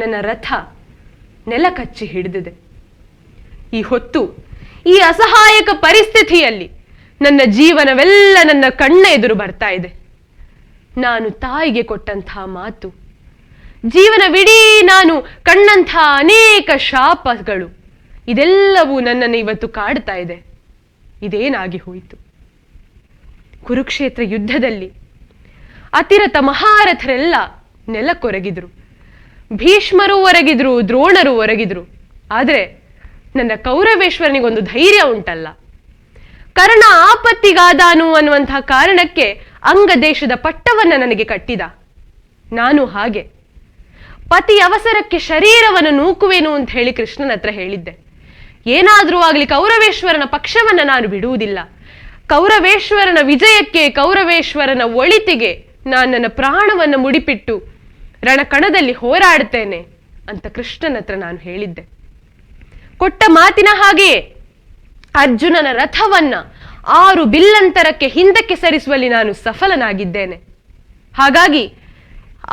ನನ್ನ ರಥ ನೆಲ ಕಚ್ಚಿ ಹಿಡಿದಿದೆ. ಈ ಹೊತ್ತು ಈ ಅಸಹಾಯಕ ಪರಿಸ್ಥಿತಿಯಲ್ಲಿ ನನ್ನ ಜೀವನವೆಲ್ಲ ನನ್ನ ಕಣ್ಣ ಎದುರು ಬರ್ತಾ ಇದೆ. ನಾನು ತಾಯಿಗೆ ಕೊಟ್ಟಂಥ ಮಾತು, ಜೀವನವಿಡೀ ನಾನು ಕಣ್ಣಂಥ ಅನೇಕ ಶಾಪಗಳು, ಇದೆಲ್ಲವೂ ನನ್ನನ್ನು ಇವತ್ತು ಕಾಡ್ತಾ ಇದೆ. ಇದೇನಾಗಿ ಹೋಯಿತು? ಕುರುಕ್ಷೇತ್ರ ಯುದ್ಧದಲ್ಲಿ ಅತಿರಥ ಮಹಾರಥರೆಲ್ಲ ನೆಲಕ್ಕೊರಗಿದ್ರು, ಭೀಷ್ಮರು ಒರಗಿದ್ರು, ದ್ರೋಣರು ಒರಗಿದ್ರು. ಆದರೆ ನನ್ನ ಕೌರವೇಶ್ವರನಿಗೊಂದು ಧೈರ್ಯ ಉಂಟಲ್ಲ, ಕರ್ಣ ಆಪತ್ತಿಗಾದಾನು ಅನ್ನುವಂತಹ ಕಾರಣಕ್ಕೆ ಅಂಗ ದೇಶದ ಪಟ್ಟವನ್ನು ನನಗೆ ಕಟ್ಟಿದ. ನಾನು ಹಾಗೆ ಪತಿ ಅವಸರಕ್ಕೆ ಶರೀರವನ್ನು ನೂಕುವೆನು ಅಂತ ಹೇಳಿ ಕೃಷ್ಣನ ಹತ್ರ ಹೇಳಿದ್ದೆ. ಏನಾದರೂ ಆಗಲಿ ಕೌರವೇಶ್ವರನ ಪಕ್ಷವನ್ನು ನಾನು ಬಿಡುವುದಿಲ್ಲ, ಕೌರವೇಶ್ವರನ ವಿಜಯಕ್ಕೆ, ಕೌರವೇಶ್ವರನ ಒಳಿತಿಗೆ ನಾನು ನನ್ನ ಪ್ರಾಣವನ್ನು ಮುಡಿಪಿಟ್ಟು ರಣಕಣದಲ್ಲಿ ಹೋರಾಡ್ತೇನೆ ಅಂತ ಕೃಷ್ಣನ ಹತ್ರ ನಾನು ಹೇಳಿದ್ದೆ. ಕೊಟ್ಟ ಮಾತಿನ ಹಾಗೆಯೇ ಅರ್ಜುನನ ರಥವನ್ನ 6 ಬಿಲ್ಲಂತರಕ್ಕೆ ಹಿಂದಕ್ಕೆ ಸರಿಸುವಲ್ಲಿ ನಾನು ಸಫಲನಾಗಿದ್ದೇನೆ. ಹಾಗಾಗಿ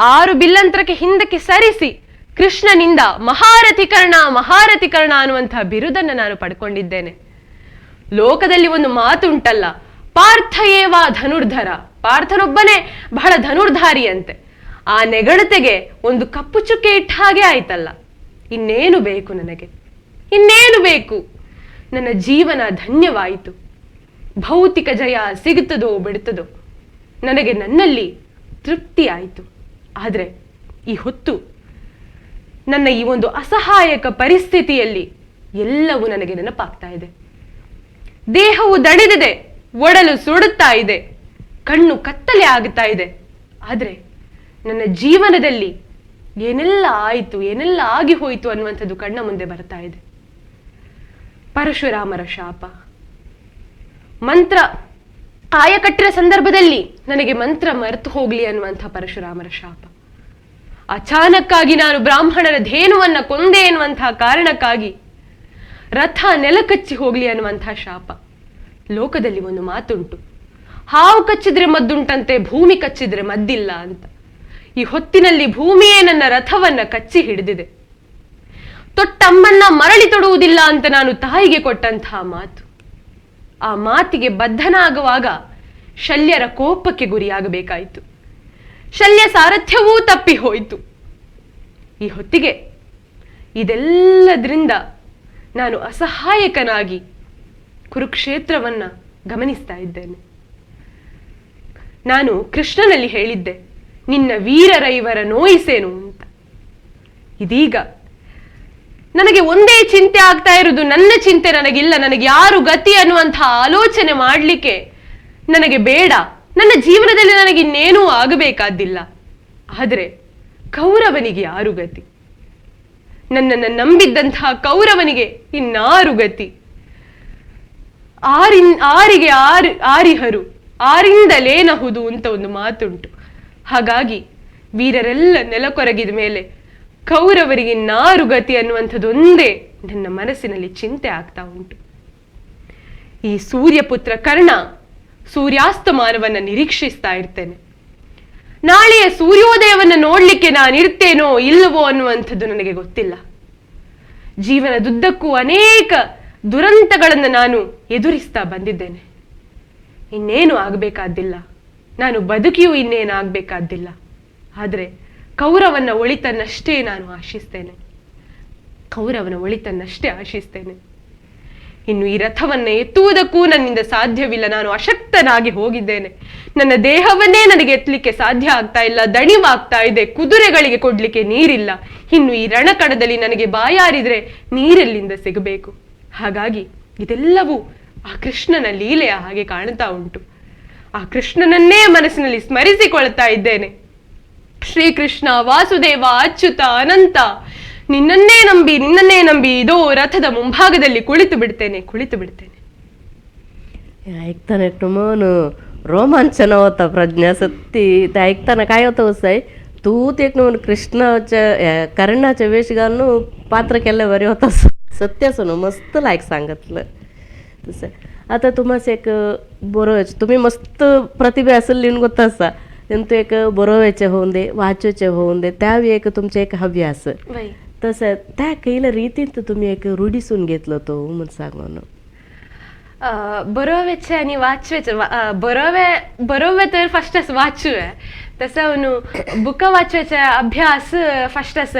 6 ಬಿಲ್ಲಂತರಕ್ಕೆ ಹಿಂದಕ್ಕೆ ಸರಿಸಿ ಕೃಷ್ಣನಿಂದ ಮಹಾರಥಿಕರ್ಣ ಮಹಾರಥಿಕರ್ಣ ಅನ್ನುವಂತಹ ಬಿರುದನ್ನು ನಾನು ಪಡ್ಕೊಂಡಿದ್ದೇನೆ. ಲೋಕದಲ್ಲಿ ಒಂದು ಮಾತುಂಟಲ್ಲ, ಪಾರ್ಥ ಏವ ಧನುರ್ಧರ, ಪಾರ್ಥನೊಬ್ಬನೇ ಬಹಳ ಧನುರ್ಧಾರಿ ಅಂತೆ. ಆ ನೆಗಳತೆಗೆ ಒಂದು ಕಪ್ಪು ಚುಕ್ಕೆ ಇಟ್ಟ ಹಾಗೆ ಆಯ್ತಲ್ಲ. ಇನ್ನೇನು ಬೇಕು ನನಗೆ, ಇನ್ನೇನು ಬೇಕು? ನನ್ನ ಜೀವನ ಧನ್ಯವಾಯಿತು. ಭೌತಿಕ ಜಯ ಸಿಗುತ್ತದೋ ಬಿಡುತ್ತದೋ ನನಗೆ ನನ್ನಲ್ಲಿ ತೃಪ್ತಿ ಆಯಿತು. ಆದರೆ ಈ ಹೊತ್ತು ನನ್ನ ಈ ಒಂದು ಅಸಹಾಯಕ ಪರಿಸ್ಥಿತಿಯಲ್ಲಿ ಎಲ್ಲವೂ ನನಗೆ ನೆನಪಾಗ್ತಾ ಇದೆ. ದೇಹವು ದಣಿದಿದೆ, ಒಡಲು ಸುಡುತ್ತಾ ಇದೆ, ಕಣ್ಣು ಕತ್ತಲೆ ಆಗುತ್ತಾ ಇದೆ. ಆದರೆ ನನ್ನ ಜೀವನದಲ್ಲಿ ಏನೆಲ್ಲ ಆಯಿತು, ಏನೆಲ್ಲ ಆಗಿ ಹೋಯಿತು ಅನ್ನುವಂಥದ್ದು ಕಣ್ಣ ಮುಂದೆ ಬರ್ತಾ ಇದೆ. ಪರಶುರಾಮರ ಶಾಪ, ಮಂತ್ರ ಆಯಕಟ್ಟಿನ ಸಂದರ್ಭದಲ್ಲಿ ನನಗೆ ಮಂತ್ರ ಮರೆತು ಹೋಗ್ಲಿ ಅನ್ನುವಂಥ ಪರಶುರಾಮರ ಶಾಪ, ಅಚಾನಕ್ಕಾಗಿ ನಾನು ಬ್ರಾಹ್ಮಣರ ಧೇನುವನ್ನ ಕೊಂದೆ ಎನ್ನುವಂತಹ ಕಾರಣಕ್ಕಾಗಿ ರಥ ನೆಲಕಚ್ಚಿ ಹೋಗ್ಲಿ ಅನ್ನುವಂಥ ಶಾಪ. ಲೋಕದಲ್ಲಿ ಒಂದು ಮಾತುಂಟು, ಹಾವು ಕಚ್ಚಿದ್ರೆ ಮದ್ದುಂಟಂತೆ, ಭೂಮಿ ಕಚ್ಚಿದ್ರೆ ಮದ್ದಿಲ್ಲ ಅಂತ. ಈ ಹೊತ್ತಿನಲ್ಲಿ ಭೂಮಿಯೇ ನನ್ನ ರಥವನ್ನ ಕಚ್ಚಿ ಹಿಡಿದಿದೆ. ತೊಟ್ಟಮ್ಮನ್ನ ಮರಳಿ ತೊಡುವುದಿಲ್ಲ ಅಂತ ನಾನು ತಾಯಿಗೆ ಕೊಟ್ಟಂತಹ ಮಾತು, ಆ ಮಾತಿಗೆ ಬದ್ಧನಾಗುವಾಗ ಶಲ್ಯರ ಕೋಪಕ್ಕೆ ಗುರಿಯಾಗಬೇಕಾಯಿತು. ಶಲ್ಯ ಸಾರಥ್ಯವೂ ತಪ್ಪಿ ಹೋಯಿತು. ಈ ಹೊತ್ತಿಗೆ ಇದೆಲ್ಲದರಿಂದ ನಾನು ಅಸಹಾಯಕನಾಗಿ ಕುರುಕ್ಷೇತ್ರವನ್ನ ಗಮನಿಸ್ತಾ ಇದ್ದೇನೆ. ನಾನು ಕೃಷ್ಣನಲ್ಲಿ ಹೇಳಿದ್ದೆ, ನಿನ್ನ ವೀರರೈವರ ನೋಯಿಸೇನು ಅಂತ. ಇದೀಗ ನನಗೆ ಒಂದೇ ಚಿಂತೆ ಆಗ್ತಾ ಇರುವುದು, ನನ್ನ ಚಿಂತೆ ನನಗಿಲ್ಲ, ನನಗೆ ಯಾರು ಗತಿ ಅನ್ನುವಂತಹ ಆಲೋಚನೆ ಮಾಡಲಿಕ್ಕೆ ನನಗೆ ಬೇಡ. ನನ್ನ ಜೀವನದಲ್ಲಿ ನನಗಿನ್ನೇನೂ ಆಗಬೇಕಾದ್ದಿಲ್ಲ. ಆದರೆ ಕೌರವನಿಗೆ ಯಾರು ಗತಿ? ನನ್ನನ್ನು ನಂಬಿದ್ದಂತಹ ಕೌರವನಿಗೆ ಇನ್ನಾರು ಗತಿ? ಆರಿಗೆ ಆರು ಆರಿಹರು ಆರಿಂದಲೇನಹುದು ಅಂತ ಒಂದು ಮಾತುಂಟು. ಹಾಗಾಗಿ ವೀರರೆಲ್ಲ ನೆಲಕೊರಗಿದ ಮೇಲೆ ಕೌರವರಿಗೆ ನಾರು ಗತಿ ಅನ್ನುವಂಥದ್ದೊಂದೇ ನನ್ನ ಮನಸ್ಸಿನಲ್ಲಿ ಚಿಂತೆ ಆಗ್ತಾ ಉಂಟು. ಈ ಸೂರ್ಯಪುತ್ರ ಕರ್ಣ ಸೂರ್ಯಾಸ್ತಮಾನವನ್ನು ನಿರೀಕ್ಷಿಸ್ತಾ ಇರ್ತೇನೆ. ನಾಳೆಯ ಸೂರ್ಯೋದಯವನ್ನು ನೋಡ್ಲಿಕ್ಕೆ ನಾನಿರ್ತೇನೋ ಇಲ್ಲವೋ ಅನ್ನುವಂಥದ್ದು ನನಗೆ ಗೊತ್ತಿಲ್ಲ. ಜೀವನದುದ್ದಕ್ಕೂ ಅನೇಕ ದುರಂತಗಳನ್ನು ನಾನು ಎದುರಿಸ್ತಾ ಬಂದಿದ್ದೇನೆ. ಇನ್ನೇನು ಆಗಬೇಕಾದ್ದಿಲ್ಲ, ನಾನು ಬದುಕಿಯೂ ಇನ್ನೇನು ಆಗಬೇಕಾದ್ದಿಲ್ಲ. ಆದರೆ ಕೌರವನ ಒಳಿತನ್ನಷ್ಟೇ ನಾನು ಆಶಿಸ್ತೇನೆ, ಕೌರವನ ಒಳಿತನ್ನಷ್ಟೇ ಆಶಿಸ್ತೇನೆ. ಇನ್ನು ಈ ರಥವನ್ನು ಎತ್ತುವುದಕ್ಕೂ ನನ್ನಿಂದ ಸಾಧ್ಯವಿಲ್ಲ, ನಾನು ಅಶಕ್ತನಾಗಿ ಹೋಗಿದ್ದೇನೆ. ನನ್ನ ದೇಹವನ್ನೇ ನನಗೆ ಎತ್ತಲಿಕ್ಕೆ ಸಾಧ್ಯ ಆಗ್ತಾ ಇಲ್ಲ, ದಣಿವಾಗ್ತಾ ಇದೆ, ಕುದುರೆಗಳಿಗೆ ಕೊಡ್ಲಿಕ್ಕೆ ನೀರಿಲ್ಲ. ಇನ್ನು ಈ ರಣಕಣದಲ್ಲಿ ನನಗೆ ಬಾಯಾರಿದ್ರೆ ನೀರೆಲ್ಲಿಂದ ಸಿಗಬೇಕು? ಹಾಗಾಗಿ ಇದೆಲ್ಲವೂ ಆ ಕೃಷ್ಣನ ಲೀಲೆಯ ಹಾಗೆ ಕಾಣ್ತಾ ಉಂಟು. ಆ ಕೃಷ್ಣನನ್ನೇ ಮನಸ್ಸಿನಲ್ಲಿ ಸ್ಮರಿಸಿಕೊಳ್ತಾ ಇದ್ದೇನೆ. ಶ್ರೀಕೃಷ್ಣ ವಾಸುದೇವ ಅಚ್ಯುತ ಅನಂತ, ನಿನ್ನನ್ನೇ ನಂಬಿ ನಿನ್ನನ್ನೇ ನಂಬಿ ಇದೋ ರಥದ ಮುಂಭಾಗದಲ್ಲಿ ಕುಳಿತು ಬಿಡ್ತೇನೆ, ಕುಳಿತು ಬಿಡ್ತೇನೆ. ऐकताना मन रोमांचन होता प्रज्ञा सत्ती. ते ऐकताना काय होतं वसाय तूं ते एक नमून कृष्णाच्या कर्णाचे वेश घालून पात्र केल्ले बरें होता. सत्य आसा न्हू, मस्त लायक सांगितलं. तशें आतां तुमास एक बरोवचें तुमी मस्त प्रतिभा आसली म्हूण गोत्त आसा. तेंतू एक बरोवचें होवन दे, वाचोवचें होवन दे, त्या एक तुमचें एक हव्यास. तशें त्या खंयल्या रितीन तुमी एक रुढीसून घेतलो तो म्हूण सांगून. बरोवेचे आणि वाचवेचे, बरोवे बरोवे तर फस्टच वाचुवे. तसं ಅವನು ಬುಕ್ಕ ವಾಚುವೆचे ಅಭ್ಯಾಸ ಫಸ್ಟಸ್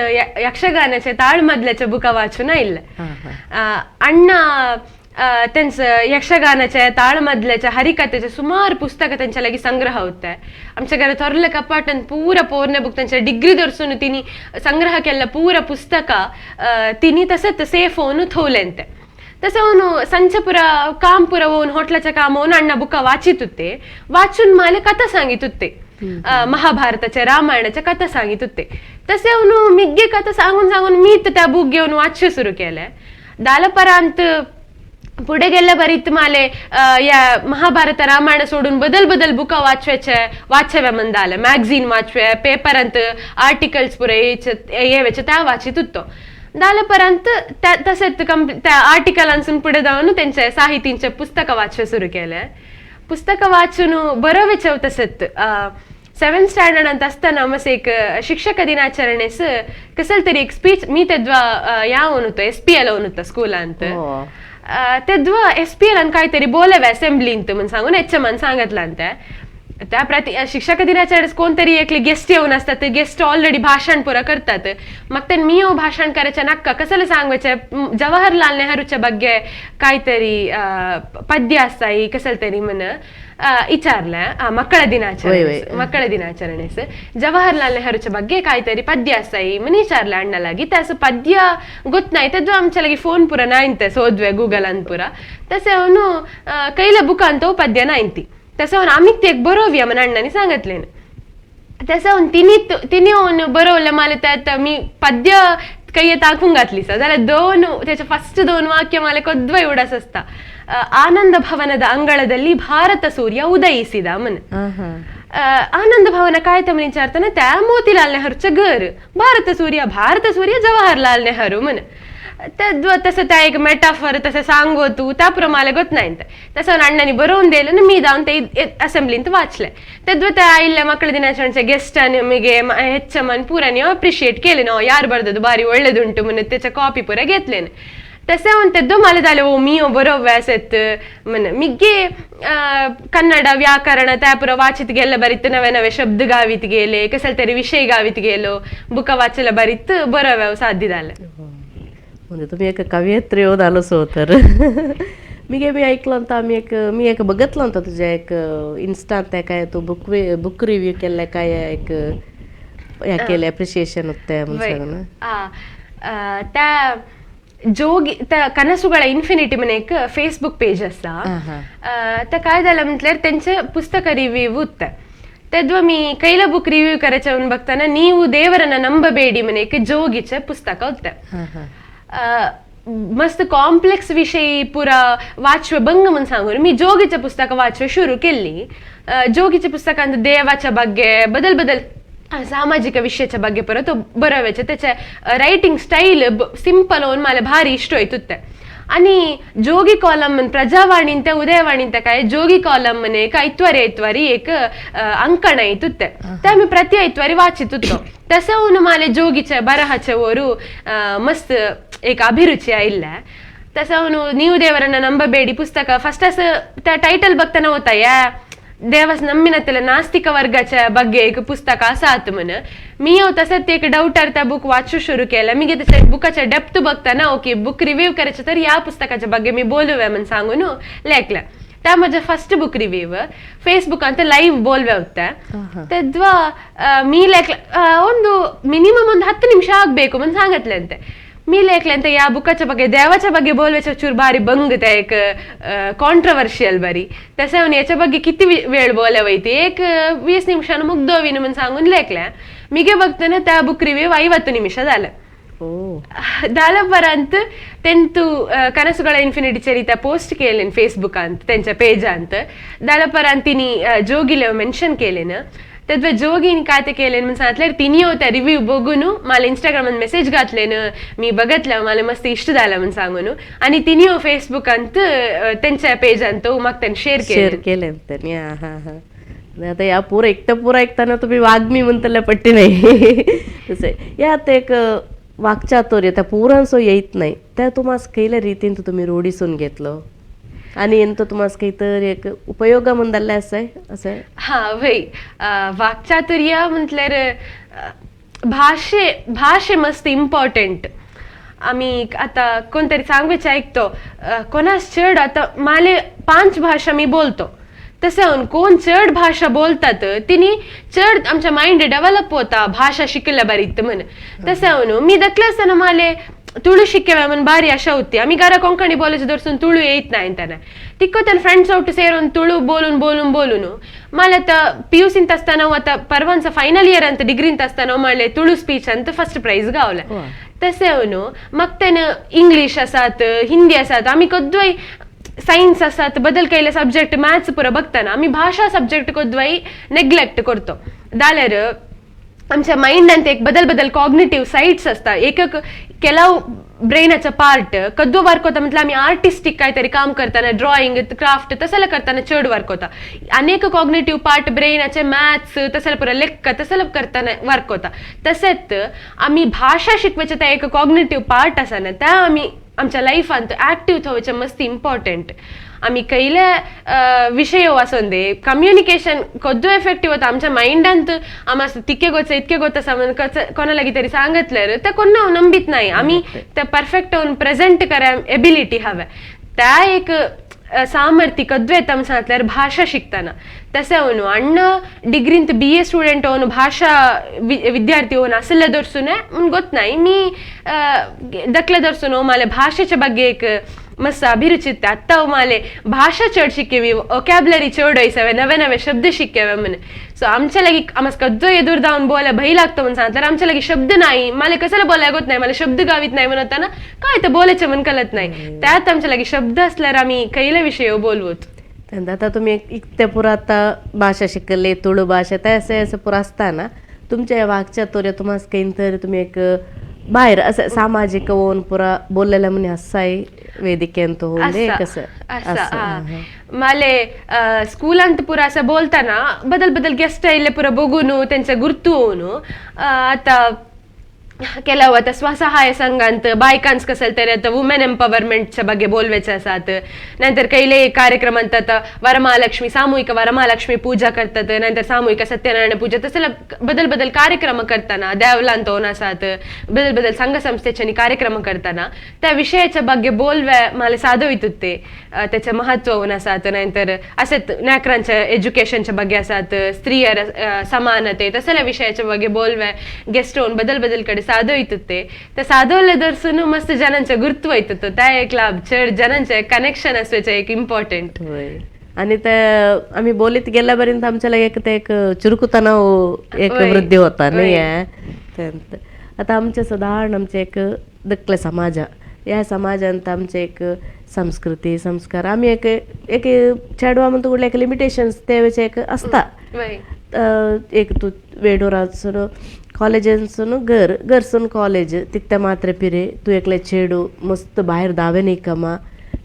ಯಕ್ಷಗಾನचे ತಾಳ್ಮದ್ಲೆचे ಬುಕ್ಕ ವಾಚುನ ಇಲ್ಲ. ಅಣ್ಣ त्यांचं यक्षगानाचे ताळमदल्याचे हरिकथेचे सुमार पुस्तकं त्यांच्या लागी संग्रह होते. आमच्या घरा थोरले कपाटन पूरा पोरणे बुक त्यांच्या डिग्री दर्सून तिनी संग्रह केल्ल पूरा पुस्तक तिनी तसंच सेफ होऊन थोवलेंते. तसं ಅವನು ಸಂಚಪುರ ಕಾಂಪುರ ಓನ್ ಹೋಟ್ಲच्या काम होऊन अण्णा बुका वाचित होते. वाचून माले कथा सांगित होते, महाभारताच्या रामायणाच्या कथा सांगित होते. तसे ಅವನು मिग्गे कथा सांगून सांगून मी त्या बुक घेऊन वाचू सुरू केले. दालपरांत पुढे गेल्या बरीत माले या महाभारत रामायण सोडून बदल बदल बुका वाचवायचे वाचव्या मंदाले मॅगझीन वाचवे पेपरांत आर्टिकल्स पुरे येवेचे त्या वाचित होतो. दालपरांत तसेच त्या आर्टिकलांसून पुढे जाऊन त्यांचे साहितींचे पुस्तकं वाचवे सुरू केले. पुस्तकं वाचून बरं तसंच 7th standard ಅಂತ असताना मस एक शिक्षक ದಿನಾಚರಣೆಸ್ कसल तरी एक स्पीच मी तेद्वा या होतो SPL होता स्कूल अंत तेद्वा SPL अन काहीतरी बोलावे असेंब्लींत म्हणून सांगून एच एम सांगितलं अंत. त्या प्रति शिक्षक दिनाचरणेस कोणतरी एकले गेस्ट येऊन असतात, गेस्ट ऑलरेडी भाषण पुरा करतात. मग ते मी भाषण करायच्या नक्का कसलं सांगायचं जवाहरलाल नेहरूच्या ಬಗ್ಗೆ काहीतरी पद्य असताई कसल तरी म्हण विचारलं मಕ್ಕಳ ದಿನಾಚರಣೆ ಮಕ್ಕಳ ದಿನಾಚರಣೆಸ್ जवाहरलाल नेहरूच्या ಬಗ್ಗೆ काहीतरी पद्य असताई म्हण विचारलं अण्णालागी. त्याचं पद्य ಗೊತ್ತ नाय तेद्वा आमच्या लागी फोन पुरा नायंते सोदवे गूगल अन पुरा. तसे ಅವನು ಕೈಲ ಬುಕ್ ಅಂತ पद्य नायंती. तसं ಅವನು आम्ही एक बरोवया म्हण अण्णांनी सांगितले. तसं ಅವನು तिनी तिने ಅವನು बरवलं मला त्यात मी पद्य ಕೈಯ ताकून घातली सा जाल्यार दोन त्याचे फस्ट दोन वाक्य मला ಕೊದ್ವ उडास असता. ಆನಂದ ಭವನದ ಅಂಗಳದಲ್ಲಿ ಭಾರತ ಸೂರ್ಯ ಉದಯಿಸಿದ ಮನ್. आनंद भवन काय तर विचारताना त्या मोतीलाल नेहरूचं घर, भारत सूर्य भारत सूर्य जवाहरलाल नेहरू म्हण. तसं त्या एक मेटाफर तसं सांगोतू त्या प्रमाणे गोत नाही. तसं अण्णांनी बरोवन दिलं मी जावन ते असेंब्लींत वाचले. तेद्व ते आयिल्ले ಮಕ್ಕಳ ದಿನಾಚರಣೆ ಗೆಸ್ಟ್ ನಿಮಗೆ ಹೆಚ್ಚ ಮನ್ ಪೂರ ನೀವು ಅಪ್ರಿಷಿಯೇಟ್ ಕೇಳಿ ನಾವು ಯಾರು ಬರ್ದದ್ದು ಬಾರಿ ಒಳ್ಳೇದುಂಟು ಮುನ್ನ ತೆಚ್ಚ ಕಾಪಿ ಪೂರ ಗೆತ್ಲೇನೆ. तशें हांव तेद्दो म्हाका जालें ओ मियो बरो व्यास येत म्हण मिगे कन्नड व्याकरण त्या पुरो वाचित गेल्ले बरीत नवे नवे शब्द गावीत गेले, कसले तरी विशय गावीत गेलो, बुका वाचले बरीत बरो वेव साध्य जालें. म्हणजे तुम्ही एक कवयित्री जालो सो तर मिगे मी ऐकलं ಅಂತ आमी एक मी एक बघितलं होतं तुझ्या एक इन्स्टात ते काय तू बुक बुक रिव्ह्यू केल्ले काय एक ह्या केले अप्रिशिएशन होते म्हणून सांग ना. त्या जोगी त्या कनसुಗಳ इन्फिनिटी म्हण एक फेसबुक पेज आसा. त्या काय जालें म्हटल्यार तेंचे पुस्तक रिव्यू उत्ते तेद्व मी ಕೈಲ ಬುಕ್ ರಿವ್ಯೂ ಕರೆಚ ಬಗ್ತಾನ ನೀವು ದೇವರನ್ನ ನಂಬಬೇಡಿ ಮನೆ एक जोगीचे पुस्तक होते. मस्त कॉम्प्लेक्स विषय पुरा वाचवे बंग म्हण सांगून मी जोगीचे पुस्तक वाचवे सुरू केली. जोगीचे पुस्तकांत देवाच्या ಬಗ್ಗೆ बदल बदल सामाजिक विषयाच्या ಬಗ್ಗೆ परत बरोवचे त्याचे रायटिंग स्टाईल सिंपल होऊन मला भारी इष्ट होयतुತ್ತೆ. आणि जोगी कॉलम म्हण प्रजावाणींत उदयवाणींत काय जोगी कॉलम म्हणे एक ಐತ್ವಾರಿ ಐತ್ವಾರಿ एक अंकण येतुತ್ತೆ ते आमी प्रति ಐತ್ವಾರಿ वाचितुतो. तसं माले जोगीचे बरहाचे ओರು मस्त एक अभिरुचि आयिल्ले. तसं ನೀವು ದೇವರನ್ನ ನಂಬಬೇಡಿ ಪುಸ್ತಕ ಫಸ್ಟ್ ಅಸ್ त्या टायटल बघताना होता या देवास नम्मिनत्तेला नास्तिक वर्गाच्या ಬಗ್ಗೆ एक पुस्तक आसात म्हण मी तसंच एक डाऊट त्या बुक वाचू सुरू केलं. मी त्याच्या बुकाच्या डेप्थ बघताना ओके बुक रिव्ह्यू करायचं तर या पुस्तकाच्या ಬಗ್ಗೆ मी बोलूया म्हण सांगून लेखलं. त्या माझं फर्स्ट बुक रिव्ह्यू फेसबुक ಅಂತ ಲೈವ್ ಬೋಲ್ವೆ होते. तेद्वा मी लेखलं ಒಂದು ಮಿನಿಮಮ್ ಒಂದು 10 ನಿಮಿಷ ಆಗಬೇಕು म्हण सांगितले ಅಂತೆ. मी लेखले ಅಂತ या बुकाच्या ಬಗ್ಗೆ देवाच्या ಬಗ್ಗೆ बोलवेच्या चूर बारी बंग ते एक कॉन्ट्रवर्शियल बारी तसं याच्या ಬಗ್ಗೆ किती वेळ बोलवैती एक 20 निमिषानं मुग्धोविन म्हण सांगून लेखले. मीगे बघताना त्या बुक रिव्ह्यू 50 ನಿಮಿಷ झालं. ದಾಲಪರಂತ ತೆಂತು ಕನಸುಗಳ ಇನ್ಫಿನಿಟಿ ಚರಿತ ಪೋಸ್ಟ್ ಕೇಳೇನು ಫೇಸ್ಬುಕ್ ಅಂತ ತೆಂಚ ಪೇಜ್ ಅಂತ ದಾಲಪರಂತಿನಿ ಜೋಗಿಲೆ ಮೆನ್ಷನ್ ಕೇಳೇನು. तद्व जोगीन काय ते केलेन म्हण सांगतल्यार तिनी त्या रिव्ह्यू बघून मला इंस्टाग्रामान मेसेज घातलेन मी बघितलं मला मस्त इष्ट झालं म्हण सांगून आणि तिनी फेसबुक अंत त्यांच्या पेज अंत मग त्यांनी शेअर शेअर केले त्यांनी. हा हा हा. आता या पुरं एकटं पुरं ऐकताना तुम्ही वाग्मी म्हणतल्या पट्टी नाही तसे यात एक वाक्चातुर्य त्या पुरांसो येत नाही त्या तुम्हाला खयल्या रितीन तुम्ही रूढीसून घेतलं आणि ಎಂತ तुम्हाला काही तर एक उपयोग म्हणदाले असं असं. हा वय वाक्चातुर्य म्हटल्यार भाषे भाषे मस्त इम्पॉर्टंट. आमी आता कोणतरी सांगूचे ऐकतो कोणास चड आता माले 5 भाषा मी बोलतो तसं कोण चड भाषा बोलतात तिनी चड आमच्या माइंड डेव्हलप होता भाषा शिकल्या बरीत म्हण. तसं मी दखले असताना माले तुळू शिकेवे म्हण बारी आशा होती. आमी घरा कोंकणी बोलायचे दर्सून तुळू येत नाही त्याने तिक्को त्यान फ्रेंड्स out ಸೇರೋನ್ ತುಳು बोलून बोलून बोलून मला आता पी यू सींत असताना आता परवांचा फायनल इयर ಅಂತ ಡಿಗ್ರಿಂತ असताना माले तुळू स्पीच ಅಂತ फर्स्ट प्राइज गावले. तसे ಅವನು मग त्यानं इंग्लिश असात हिंदी असात आम्ही कद्वय सायन्स असात बदल केले सब्जेक्ट मॅथ्स पुरा बघताना आम्ही भाषा सब्जेक्ट कद्वय नेग्लेक्ट करतो. जाल्यार आमच्या माइंडांत एक बदल बदल कॉग्निटिव्ह साईट्स असतात एक एक ಕೆಲವು ब्रेनाचा पार्ट कद्दो वर्क होता म्हटलं आम्ही आर्टिस्टिक काहीतरी काम करताना ड्रॉइंग क्राफ्ट तसं करताना चड वर्क होता. अनेक कॉग्निटिव्ह पार्ट ब्रेनाचे मॅथ्स तसं पुरा लेक्क तसं करताना वर्क होता. तसेच आम्ही भाषा शिकवायचे त्या एक कॉग्निटिव्ह पार्ट असा ना त्या आम्ही आमच्या लाईफांत ऍक्टिव्ह थोवचे मस्त इम्पॉर्टंट. आम्ही कैले विषय आसून दे कम्युनिकेशन कद्दू एफेक्टिव्ह होता आमच्या माइंडांत आम तितके गोच इतके गोत आसा म्हण कोणा लागीं तरी सांगतल्यार ते कोण नंबीत नाही. आमी ते परफेक्ट होऊन प्रेझेंट करा एबिलिटी हवे त्या एक सामर्थ्य कद्दू येता म्हण सांगतल्यार भाषा शिकताना. तशें ಅವನು ಅಣ್ಣ ಡಿಗ್ರಿಂತ ಬಿ ಎ ಸ್ಟುಡೆಂಟ್ ಅವನು ಭಾಷಾ ವಿದ್ಯಾರ್ಥಿ ಅವನು असले दर्सून म्हण गोत नाही मी दखले दर्सून माले भाषेच्या ಬಗ್ಗೆ एक मस्त अभिरुची आत्ता माले भाषा चड शिकेवी वोकॅबलरी चड होयसवे नवे नवे शब्द शिकेवे म्हण. सो आमच्या लागी आमस कद्दो एदूर जावन बोला भय लागतो म्हण सांगतल्यार आमच्या लागी शब्द नाही मला कशाला बोलाय गोत नाही मला शब्द गावीत नाही म्हणताना काय तर बोलायचे म्हण कळत नाही. त्यात आमच्या लागी शब्द असल्यार आम्ही कैले विषय बोलवत. आता तुम्ही इतके पुरा आता भाषा शिकले तुळू भाषा ते असे असे पुरा असताना तुमच्या वागच्या तोऱ्या तुम्हाला काही तर तुम्ही एक बाहेर असं सामाजिक ओन पुरा बोललेलं म्हणे असाय वेदिके ಅಂತ होऊन कसं. माले स्कूलांत पुरा असं बोलताना बदल बदल गेस्ट आयिल्ले पुरा बघून त्यांचे गुर्तू होऊन आता ಕೆಲವು आता स्वसहाय संघांत बायकांस कसल तरी आता वुमेन एम्पवरमेंटच्या ಬಗ್ಗೆ बोलवेचे आसात, नंतर कैले कार्यक्रम अंत आता वरमहालक्ष्मी सामूहिक वरमहालक्ष्मी पूजा करतात, नंतर सामूहिक सत्यनारायण पूजा तसं बदल बदल कार्यक्रम करताना देवलांत होऊन आसात, बदल बदल संघ संस्थेच्यानी कार्यक्रम करताना त्या विषयाच्या ಬಗ್ಗೆ बोलवे मला साधवित होते त्याचे महत्व होऊन आसात, नंतर असेच नाकरांच्या एज्युकेशनच्या ಬಗ್ಗೆ आसात, स्त्रियर समानते तसल्या विषयाच्या ಬಗ್ಗೆ बोलवे गेस्ट होऊन बदल बदल कडे साधवित ते त्या साधवले मस्त जनांचे गुरुत्व येत त्या एक लाभ चड जनांचे कनेक्शन असवायचे एक इम्पॉर्टंट. आणि त्या आम्ही बोलीत गेल्यापर्यंत आमच्याला एक ते एक चुरकुताना एक वृद्धी होता नाही आहे. आता आमचे साधारण आमचे एक दकले समाज या समाजांत आमचे एक संस्कृती संस्कार आम्ही एक एक चेडवा म्हणतो कुठले एक लिमिटेशन्स ते एक असता. एक तू वेडोरासून कॉलेजांसून घर घरसून कॉलेज तिकत्या मात्र पिरे तू एकले चेडू मस्त बाहेर दावे नाही कमा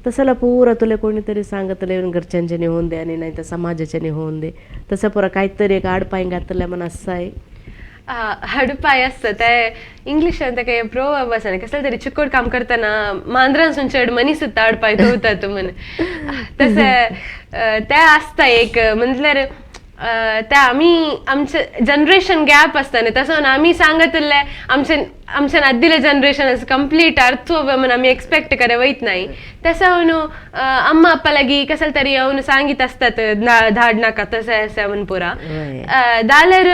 तसला पुरा तुला कोणीतरी सांगतले घरच्यांच्यानी होऊन दे आणि नाही तर समाजाच्यानी होऊन दे तसं पुरा काहीतरी एक आडपाय घातलं म्हण असं आहे. हडपाय असतं ते इंग्लिश ಅಂತ काही प्रोवर्ब आसा कसलं तरी चिकोड काम करताना मांजरांसून चड मनीस आडपाय धुवतात म्हण तसं ते आसता एक म्हटल्यार त्या आम्ही आमचे जनरेशन गॅप असताना तसं आम्ही सांगतले आमचे आमच्या आदीले जनरेशन असं कंप्लीट अर्थ म्हणून आम्ही एक्सपेक्ट करे वयत नाही तसं ಅವನು अम्मा अप्पा लागी कसल तरी ಅವನು सांगित असतात धाड नाका तसं असं म्हणून पुरा दाल्यार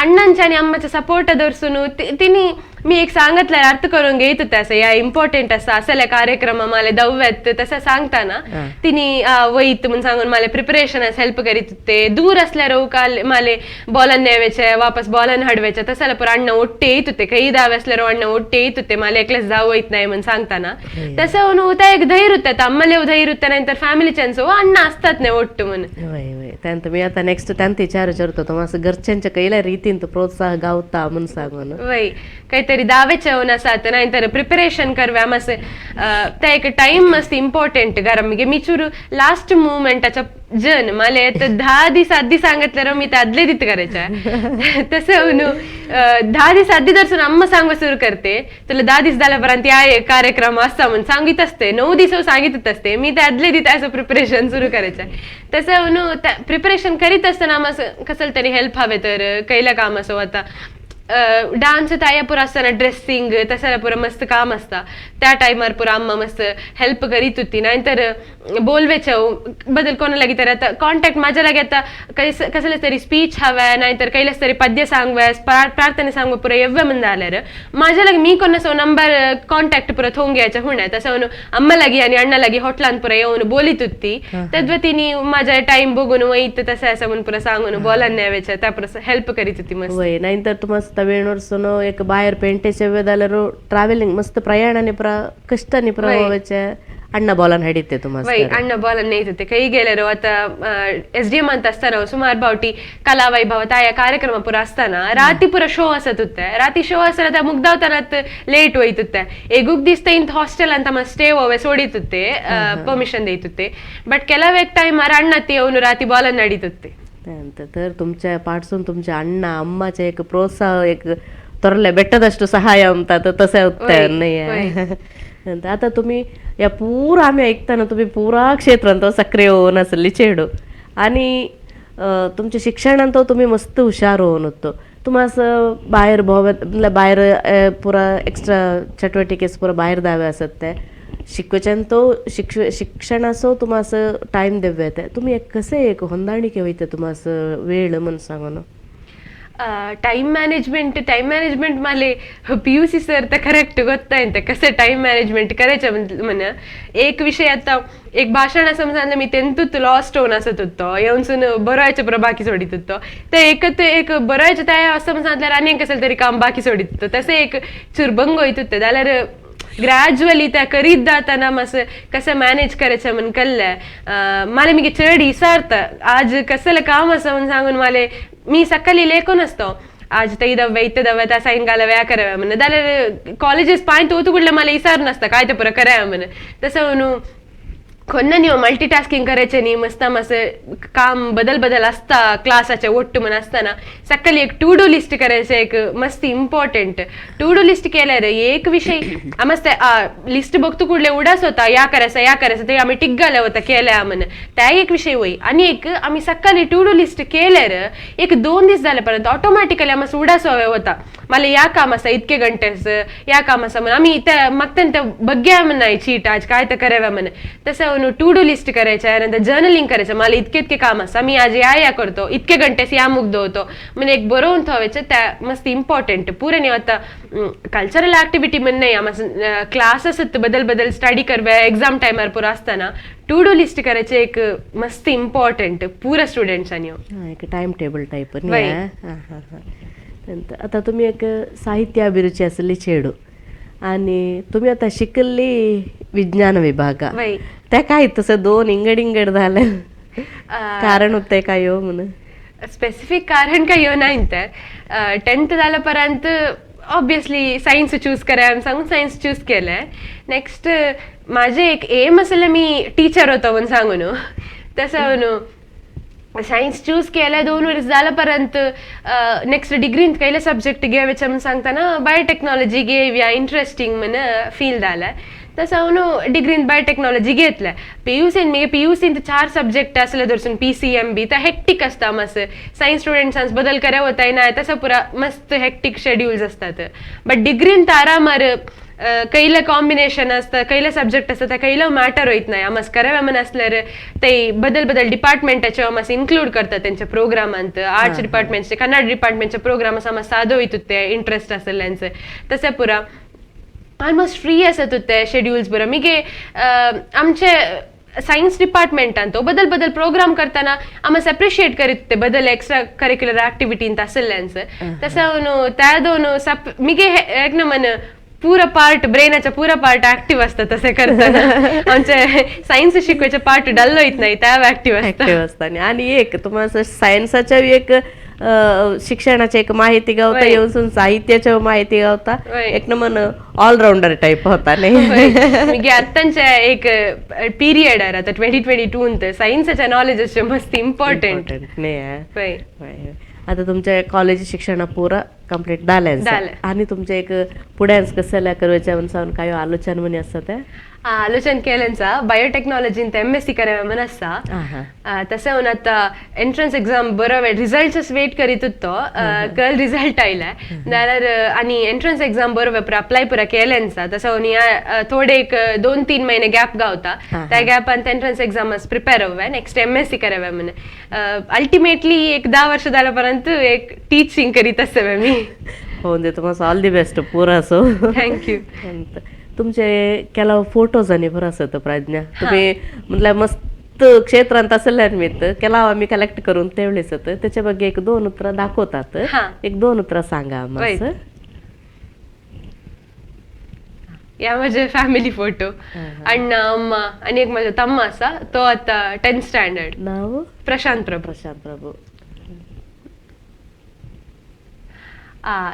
अण्णांच्या आणि अम्माच्या सपोर्ट दर्सून तिने मी एक सांगितलं अर्थ करून घेत होते असं या इम्पॉर्टंट असं असल्या कार्यक्रम मला दव्यात तसं सांगताना तिने वैत म्हणून सांगून मला प्रिपरेशन हेल्प करीत होते. दूर असल्यावर काल मला बॉलन न्यावायचे वापस बॉलन हडवायचे तसाला पुरा अण्णा ಒಟ್ಟೆ येत होते काही दावे असल्यावर अण्णा ಒಟ್ಟೆ येत होते मला एकलेच जावं येत नाही म्हणून सांगताना तसं होता एक धैर्य होतं आम्हाला धैर्य होतं नंतर फॅमिलीच्यांचं अण्णा असतात नाही ಒಟ್ಟು म्हणून. त्यांत मी आता नेक्स्ट त्यांत विचार विचारतो तुम्हाला असं घरच्यांच्या कैला रीतीन प्रोत्साह गावता म्हणून सांगून वय काहीतरी दावेचे होऊन आसात नाहीतर प्रिपरेशन करव्या मातशें ते एक टायम मस्त इम्पॉर्टंट कारण मगे मी चूर लास्ट मुवमेंटाच्या जन मला तर 10 दीस आधी सांगितलं मी ते आदले दीत करायचे तसं होऊन 10 दीस आधी दर्शन अम्मा सांगू सुरू करते तुला 10 दीस झाल्यापर्यंत या कार्यक्रम असा म्हणून सांगित असते 9 दिवस सांगितच असते मी ते आदले दीत असं प्रिपरेशन सुरू करायचं तसं होऊन प्रिपरेशन करीत असताना आम्हाला कसं तरी हेल्प हवे तर कैला काम असो आता डान्स ताया पुरा असताना ड्रेसिंग तसं पुरा मस्त काम असता त्या टायमार पुरा अम्मा मस्त हेल्प करीत होती नाहीतर बोलवेचे बदल कोणा लागी तर आता कॉन्टॅक्ट माझ्या लागी आता कसले तरी स्पीच हव्या नाहीतर कैलास तरी पद्य सांगवे प्रार्थना सांगवे पुरा एव्वे म्हणून जाल्यार माझ्या लागी मी कोणासो नंबर कॉन्टॅक्ट पुरा थोंग घ्यायचा हुण्या तसं अम्मा लागी आणि अण्णा लागी हॉटलान पुरा येऊन बोलीत होती तद्वतीनी माझ्या टाइम बघून वैत तसं असं म्हणून पुरा सांगून बोला न्यावेच्या त्या पुरा हेल्प करीत होती मस्त. वय नाहीतर तुम्हाला वेणोर्सोनो एक बाहेर पेंटेचे वेदालರು ट्रॅव्हलिंग मस्त प्रयाणाने प्र कष्टाने प्रभावाच्या अण्णा बॉलन ಹಿಡಿತೆ तुम्हाला. वय अण्णा बॉलन ನೇಯ್ತತೆ ಕೈ ಗೆಲರು ಅತ ಎಸ್ ಡಿ ಎಂ ಅಂತ असताना ಸುಮಾರು ಬಾವಟಿ ಕಲಾ ವೈಭವ ತಾಯ ಕಾರ್ಯಕ್ರಮ ಪೂರ असताना ರಾತಿ ಪೂರ ಶೋ असतुತ್ತೆ ರಾತಿ ಶೋ असताना ಮುಗ್ದಾವತಾನ ಲೇಟ್ ಹೋಯ್ತುತ್ತೆ ಎಗುಗ್ ದಿಸ್ತ ಇಂತ ಹಾಸ್ಟೆಲ್ ಅಂತ ಸ್ಟೇ ಹೋವೆ ಸೋಡಿತುತ್ತೆ ಪರ್ಮಿಷನ್ ದೇಯ್ತುತ್ತೆ ಬಟ್ ಕೆಲವೇ ಟೈಮ್ ಅಣ್ಣತ್ತಿ ಅವನು ರಾತಿ ಬಾಲನ್ ನಡೀತುತ್ತೆ. तर तुमच्या पाठसून तुमच्या अण्णा अम्माचे एक प्रोत्साह एक थोरल्या बेटदಷ್ಟು सहाय म्हणतात तसं होतं नाही. आता तुम्ही या पुरा आम्ही ऐकताना तुम्ही पुरा क्षेत्रांत सक्रिय होऊन असली चेडू आणि तुमच्या शिक्षणांत तुम्ही मस्त हुशार होऊन होतो तुम्हाला असं बाहेर भोवत बाहेर पुरा एक्स्ट्रा चटवटिकेस पुरा बाहेर दावे असत ते शिकवच्यान तो शिक्षणाचो तुम्हाला असं टायम देवे तुम्ही एक कसे एक ಹೊಂದಾಣಿಕೆ होईते तुम्हाला असं वेळ म्हणून सांगू ना. टाइम मॅनेजमेंट मला पी यू सी सर तर करेक्ट ಗೊತ್ತಾಯ್ತು कसं टाइम मॅनेजमेंट करायचं म्हण एक विषय आता एक भाषण असं सांगलं मी तेंतूत लॉस्ट होऊन असत होतो येऊनसून बरोवायचं पुरा बाकी सोडित होतो ते एक ते एक बरोवायचं त्या असं सांगल्यार आनी कसं तरी काम बाकी सोडित होतो तसं एक चुरबंग होईत होते जाल्यार ग्रॅज्युअली त्या करीत जाताना मस्त कसं मॅनेज करायचं म्हणून कळलं मला मी चड इसारता आज कसलं काम असं म्हणून सांगून मला मी सकाळी लेखून असतो आज ते दव्वे इथे दव्वे त्या साईन घालावे या कराव्या म्हण जाल्यार कॉलेजीस पांय तोतू कुडले मला इसार नासता काय ते पुरा कराव्या म्हण. तसं न्हू कोन्ना न्हू मल्टीटास्किंग करायचे न्ही, मस्त मस्त काम बदल बदल असता क्लासाचे ಒಟ್ಟು म्हण असताना सकाळी एक टू do लिस्ट करायचे एक मस्त इम्पॉर्टंट टू do list केल्यार एक विषय मस्त लिस्ट बघतो कुडले उडास होता या करायचा या करायचा ते आम्ही टिक घाल्या होता केल्या म्हण त्या एक विषय होई. आणि एक आम्ही सकाळी टू do list केल्यार एक 2 दीस जाल्यापर्यंत ऑटोमॅटिकली आम्हाला उडास हवे होता मला या काम असा इतके घंटेस या काम असा म्हण आम्ही त्या मग त्या बघ्या म्हण चीट आज काय तर कराव्या म्हण. तसं टू do list करायचं, नंतर जर्नलिंग करायचं मला इतके इतके काम असं मी आज या या करतो इतके घंटेस या मुग्ध होतो म्हणजे एक बरोवन थवायचं त्या मस्त इम्पॉर्टंट पुरे न्ही. आता कल्चरल ऍक्टिव्हिटी म्हण नाही आम्हाला क्लासेस बदल बदल स्टडी करवे एक्झाम टायमार पुरो असताना टू do list करायचे एक मस्त इम्पॉर्टंट पुरा स्टुडंट्सांनी एक टाइम टेबल टाईप. आता तुम्ही एक साहित्य अभिरुची आसली चेडू आणि तुम्ही आता शिकली विज्ञान विभाग, त्या काय तसं दोन इंगड इंगड झालं कारण होते काय हो म्हणून? स्पेसिफिक कारण काय येऊ नाही तर 10th झाल्यापर्यंत ऑब्वियसली सायन्स चूज कराय सांगून सायन्स चूज केलं. नेक्स्ट माझे एक एम आसलें मी टीचर होतो म्हणून सांगून तसं न्हू सायन्स चूज केलं 2 वर्स जाल्यापर्यंत नेक्स्ट डिग्रींत खंयले सब्जेक्ट घेवचे म्हणून सांगतना बायोटेक्नॉलॉजी घेवया इंट्रस्टिंग म्हण फील जालें. तसं हांव डिग्रीन बायोटेक्नॉलॉजी घेतलें. पी यू सीन मागीर पी यू सीन 4 सब्जेक्ट आसले धरसून PCMB ते हेक्टीक आसता मातशें सायन्स स्टुडंट्सांक बदल करे वताय ना तसं पुरा मस्त हेक्टीक शेड्युल्स आसतात. बट डिग्रीन आरामार खंयले कॉम्बिनेशन आसता खंयले सब्जेक्ट आसता ते खंयलो मॅटर वयत नाय आमस करावे म्हण आसल्यार ते बदल बदल डिपार्टमेंटाचे आमस इन्क्लूड करतात तेंच्या प्रोग्रामांत. आर्ट्स डिपार्टमेंटचे कन्नड डिपार्टमेंटचे प्रोग्राम आसा आमस सादो वयता ते इंट्रस्ट आसलेल्यांचे तशें पुरा ऑलमोस्ट फ्री आसत ते शेड्युल्स बरो. मागीर आमचे सायन्स डिपार्टमेंटान तो बदल बदल प्रोग्राम करताना आमस एप्रिशिएट करीत ते बदल एक्स्ट्रा करिक्युलर ऍक्टिव्हिटींत आसलेल्यांचे तसं न्हू त्या दोन सप मिगे एक ना म्हण पुरा पार्ट ब्रेनाचा पुरा पार्ट ऍक्टिव्ह असता तसे करताना आमचे सायन्स शिकवायचे पार्ट डल वयत नाही त्या ऍक्टिव्ह असता ऍक्टिव्ह असता. आणि एक तुम्हाला सायन्साच्या एक शिक्षणाची एक माहिती गावता येऊन साहित्याच्या माहिती गावता एक ना म्हण ऑलराऊंडर टाईप होता नाही. मी आत्तांच्या एक पिरियड आहे आता 2022 सायन्साच्या नॉलेज मस्त इम्पॉर्टंट नाही. आता तुमच्या कॉलेज शिक्षण पुरा कंप्लीट झालं आणि तुमच्या एक पुढे कसं करवायच्या म्हणून काय आलोचन म्हणे असतं ते आलोचन केल्यांचा बायोटेक्नॉलॉजीन MSc करावे म्हण आसा. तशें हांव आतां एंट्रन्स एक्झाम बरो रिजल्ट्स वेट करीत तो कल रिजल्ट आयले जाल्यार आनी एंट्रन्स एक्झाम बरो पुरा अप्लाय पुरा केल्यांचा. तसं हांव थोडे एक 2-3 महिने गॅप गावता त्या गॅपान एंट्रन्स एक्झाम प्रिपेर हवे नेक्स्ट MSc करावे म्हण अल्टिमेटली एक 10 वर्ष जाल्यापर्यंत एक टीचिंग करीत आसतले मी. हो म्हणजे तुम्हाला ऑल the best पुरा असो. Thank you. तुमचे ಕೆಲವು फोटोज आणि बरं असत प्रज्ञा तुम्ही म्हटलं मस्त क्षेत्रांत असल्यानिमित्त ಕೆಲವು आम्ही कलेक्ट करून तेवढेच होतं त्याच्या ಬಗ್ಗೆ एक 2 उतरं दाखवतात एक 2 उतरं सांगा आम्हाला. या माझे फॅमिली फोटो अण्णा अम्मा आणि एक माझा तम्मा असा तो आता 10th standard. नाव प्रशांत प्रभू. प्रशांत प्रभू.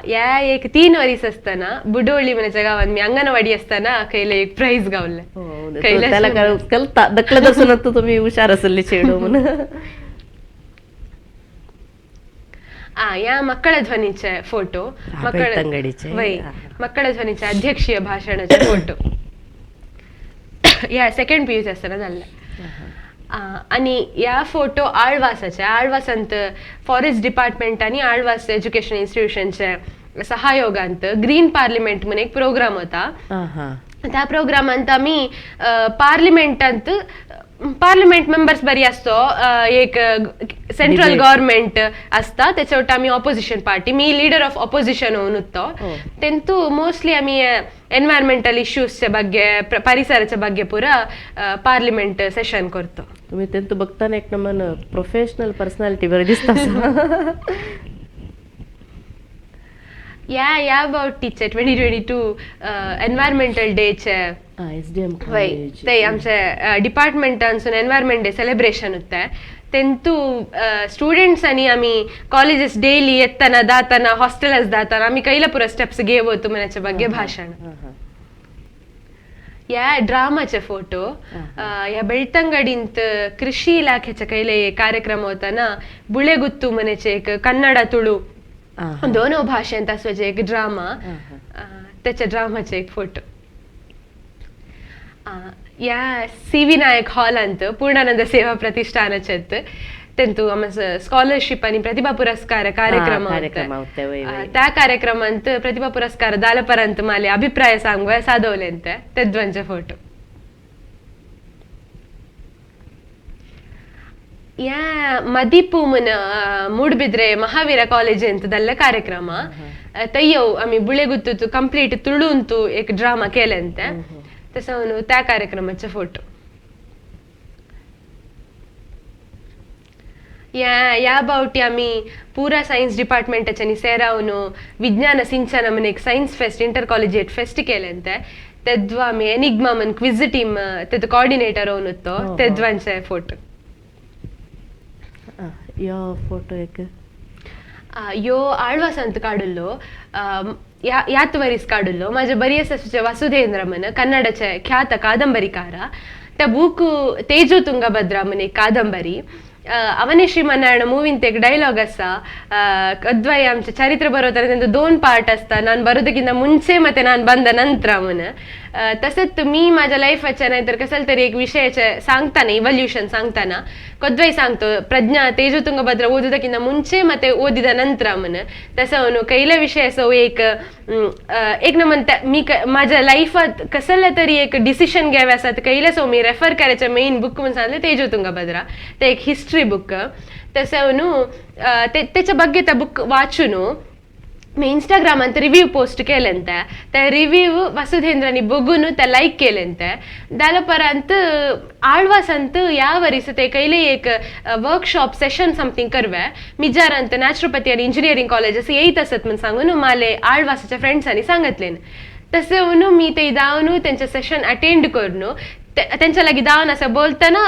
या एक 3 वरीस असताना बुडोळी म्हणाच्या गावात मी अंगणवाडी असताना खयले एक प्राइज गावले. त्याला कळता दखल दसून तुम्ही हुशार असले चेडू म्हणून. या मक्कळ ध्वनीचे फोटो मक्कळ ध्वनीचे अध्यक्षीय भाषणाचे फोटो या सेकंड पीयूसी असताना झाले. आणि या फोटो आळवासाचे आळवासांत फॉरेस्ट डिपार्टमेंट आणि आळवास एज्युकेशन इन्स्टिट्यूशनचे सहयोगांत ग्रीन पार्लिमेंट म्हणून एक प्रोग्राम होता. त्या प्रोग्रामांत आम्ही पार्लिमेंटांत पार्लिमेंट मेंबर्स बरी असतो एक सेंट्रल गव्हर्नमेंट असता त्याच्यावर आम्ही opposition party me leader of opposition होऊन होतो तेंतू मोस्टली आम्ही एन्व्हायरमेंटल इश्यूजच्या ಬಗ್ಗೆ परिसराच्या ಬಗ್ಗೆ पुरा पार्लिमेंट सेशन करतो. तुम्ही तेंतू बघताना एक नमन प्रोफेशनल पर्सनॅलिटी बरं दिसता. या या बावटीचे 2022 एन्व्हायरमेंटल डेचे SDM ते आमचे डिपार्टमेंटांसून एन्व्हायरमेंट डे सेलिब्रेशन होते तेंतू स्टुडंट्स आनी आमी कॉलेजेस डेली येताना दाताना हॉस्टेलस दाताना आमी कैला पुरा स्टेप्स घेवतो म्हणाच्या ಬಗ್ಗೆ भाशण. या ड्रामाचे फोटो ह्या ಬೆಳ್ತಂಗಡಿಂತ ಕೃಷಿ ಇಲಾಖೆच्या ಕೈಲೆ ಕಾರ್ಯಕ್ರಮ होताना ಬುಳೆಗುತ್ತು ಮನೆचे एक कन्नड तुळू दोनो भाषेंत आसपाचे एक ड्रामा, त्याच्या ड्रामाचे एक फोटो. या सी वी नायक हॉलांत पूर्णानंद सेवा प्रतिष्ठानाचेत तेंतू आम स्कॉलरशिप आणि प्रतिभा पुरस्कार कार्यक्रम त्या कार्यक्रमांत प्रतिभा पुरस्कार दालपरांत माले अभिप्राय सांगू सादवलेंत तेद्वांचे फोटो. या मदिपು ಮುನ ಮೂಡ್ಬಿದ್ರೆ ಮಹಾವೀರ ಕಾಲೇಜ್ ಅಂತದಲ್ಲ ಕಾರ್ಯಕ್ರಮ ತಯ್ಯೋ ಆಮಿ ಬುಳೆಗುತ್ತು ಕಂಪ್ಲೀಟ್ ತುಳು ಏಕ್ ಡ್ರಾಮಾ ಕೇಲಂತೆ तसं त्या कार्यक्रमाचे फोटो. या या बावटी आमी पुरा सायन्स डिपार्टमेंटाच्यानी सेरावन विज्ञान सिंचन म्हण एक science fest inter collegiate fest केलेंते तेद्वा आमी एनिग्मा म्हण क्विज टीम तेजो कॉर्डिनेटर होतो तेद्वांचे फोटो. यो फोटो एक यो आಳ್वास ಅಂತ काडुल्लो यात वरीस काडुल्लो माझे बरी आसा वसुधेंद्र म्हण कन्नडचे ख्यात काದಂಬರಿಕಾರ त्या बूक तेजो ತುಂಗಭದ್ರ म्हण एक काದಂಬರಿ ಅವನೇ ಶ್ರೀಮನ್ನಾರಾಯಣ ಮೂವಿಂತ एक ಡೈಲಾಗ್ आसा कद्वाय आमचे चरित्र बरोवताना तेंचो दोन पार्ट आसता, ನಾನು बरोदಕ್ಕಿಂತ ಮುಂಚೆ ಮತ್ತೆ ನಾನು ಬಂದ ನಂತರ म्हण. तसंच मी माझ्या लाईफाच्या नाहीतर कसं तरी एक विषयाचे सांगताना इव्हॉल्युशन सांगताना कद्वाय सांगतो प्रज्ञा तेजो ತುಂಗಭದ್ರ ಓದುದಕ್ಕಿಂತ ಮುಂಚೆ ಮತ್ತೆ ಓದಿದ ನಂತರ म्हण. तसं ಅವನು कैला विषय असो एक एक न म्हणता मी माझ्या लाईफात कसला तरी एक डिसिशन घ्यावे आसा कैला सो मी रेफर करायचे मेन बुक म्हणून सांगले तेजो ತುಂಗಭದ್ರ ते एक हिस्ट्री बुक. तसं ಅವನು त्याच्या ಬಗ್ಗೆ त्या बुक वाचून मी इंस्टाग्राम ಅಂತ रिव्ह्यू पोस्ट केलेंते त्या रिव्ह्यू वसुधेंद्रांनी बघून त्या लाईक केलेंते दालपरांत आಳ್वास ಅಂತ ಯಾವ वरीस ते कैले एक वर्कशॉप सेशन समथिंग करवे मिजारांत नॅचरोपॅथी आणि इंजिनिअरिंग कॉलेजेस येत असत म्हणून सांगून माले आळवासाच्या फ्रेंड्सांनी सांगितलेन. तसं म्हणून मी ते धावन त्यांचे सेशन अटेंड करून त्यांच्या लागी धावन असं बोलताना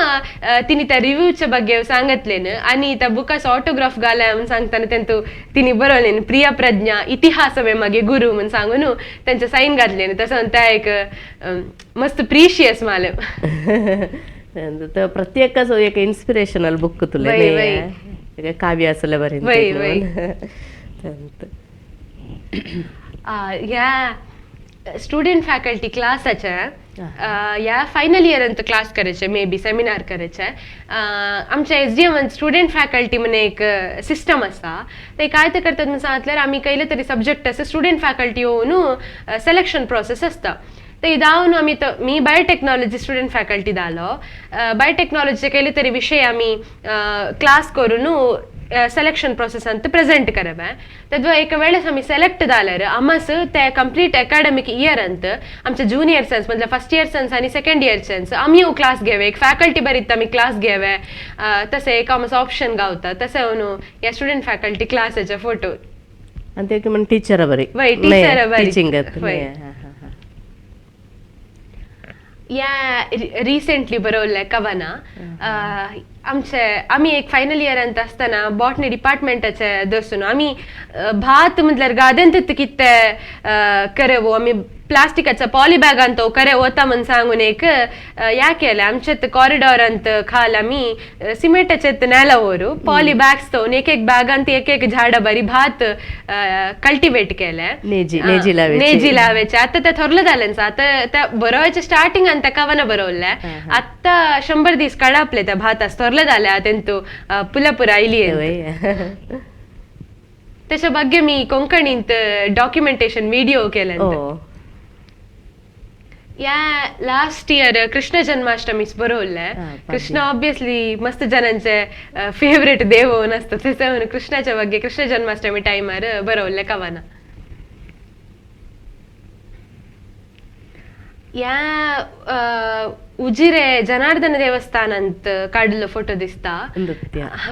तिने त्या रिव्ह्यूच्या ಬಗ್ಗೆ सांगितलेन आणि त्या बुकाचो ऑटोग्राफ घालाय म्हणून सांगताना तेंतू तिने बरवलेन प्रिया प्रज्ञा इतिहासवे मागे गुरु म्हणून सांगून त्यांचे साईन घातलेन. तसं त्या एक मस्त प्रिशियस माले प्रत्येकाचो एक इन्स्पिरेशनल बुक तुले काव्य असले बरें. ह्या स्टुडंट फॅकल्टी क्लासाच्या या फायनल इयर अंत क्लास करायचे मे बी सेमिनार करायचे आमच्या S D M student faculty म्हण एक सिस्टम आसा ते काय ते करतात म्हणून सांगल्यार आमी कैले तरी सब्जेक्ट आसा स्टुडंट फॅकल्टी येवन सिलेक्शन प्रोसेस आसता ते धावन आमी मी बायोटेक्नॉलॉजी स्टुडंट फॅकल्टी जालो बायोटेक्नॉलॉजीचे कैले तरी विशय आमी क्लास करून सेलेक्शन प्रोसेस ಅಂತ प्रेझेंट करवे तद्वा एका वेळेस आमी सेलेक्ट जाल्यार आमास ते कंप्लीट अकॅडमिक इयर अंत आमचे ज्युनियर सन्स म्हणजे फर्स्ट इयर सन्स आणि सेकंड इयर सन्स आमी क्लास घेवे एक फॅकल्टी बरीत आमी क्लास घेवे तसे एक आमचं ऑप्शन गावता तसे म्हणून या स्टुडंट फॅकल्टी क्लासाचे फोटो. आणि ते म्हण टीचर बरी वय टीचर बरी टीचिंग. या रिसेंटली बरवल्ले कवना आमचे आमी एक फायनल इयर अंत आसतना बॉटनी डिपार्टमेंटाचे दसून आमी भात म्हटल्यार गार्डन कितें करेवो आमी प्लास्टिकाच्या पॉली बॅगान तो करे वता म्हण सांगून एक या केलें आमचे कॉरिडॉरांत खाल आमी सिमेंटाचे नेला व्हरू पॉली बॅग्स तोवन एक एक बॅगांत एक एक झाडां बरी भात कल्टिवेट केलें नेजी लावेचे. आतां तें थोरलें जालें आतां त्या बरोवचे स्टार्टिंगान त्या कवना बरवल्लें आतां 100 दीस काडापले त्या भातास थोरलें जालें तेंतू पुलापुरा आयली. त्याच्या ಬಗ್ಗೆ मी कोंकणींत डॉक्युमेंटेशन व्हिडिओ केलें. या लास्ट इयर कृष्ण जन्माष्टमीच बरवल्ले कृष्ण ऑब्वियसली मस्त जणांचे फेवरेट देव नसतं तसं कृष्णाच्या ಬಗ್ಗೆ कृष्ण जन्माष्टमी टायमार बरवल्ले कवना. या उजिरे जनार्दन देवस्थान ಅಂತ काडलो फोटो दिसता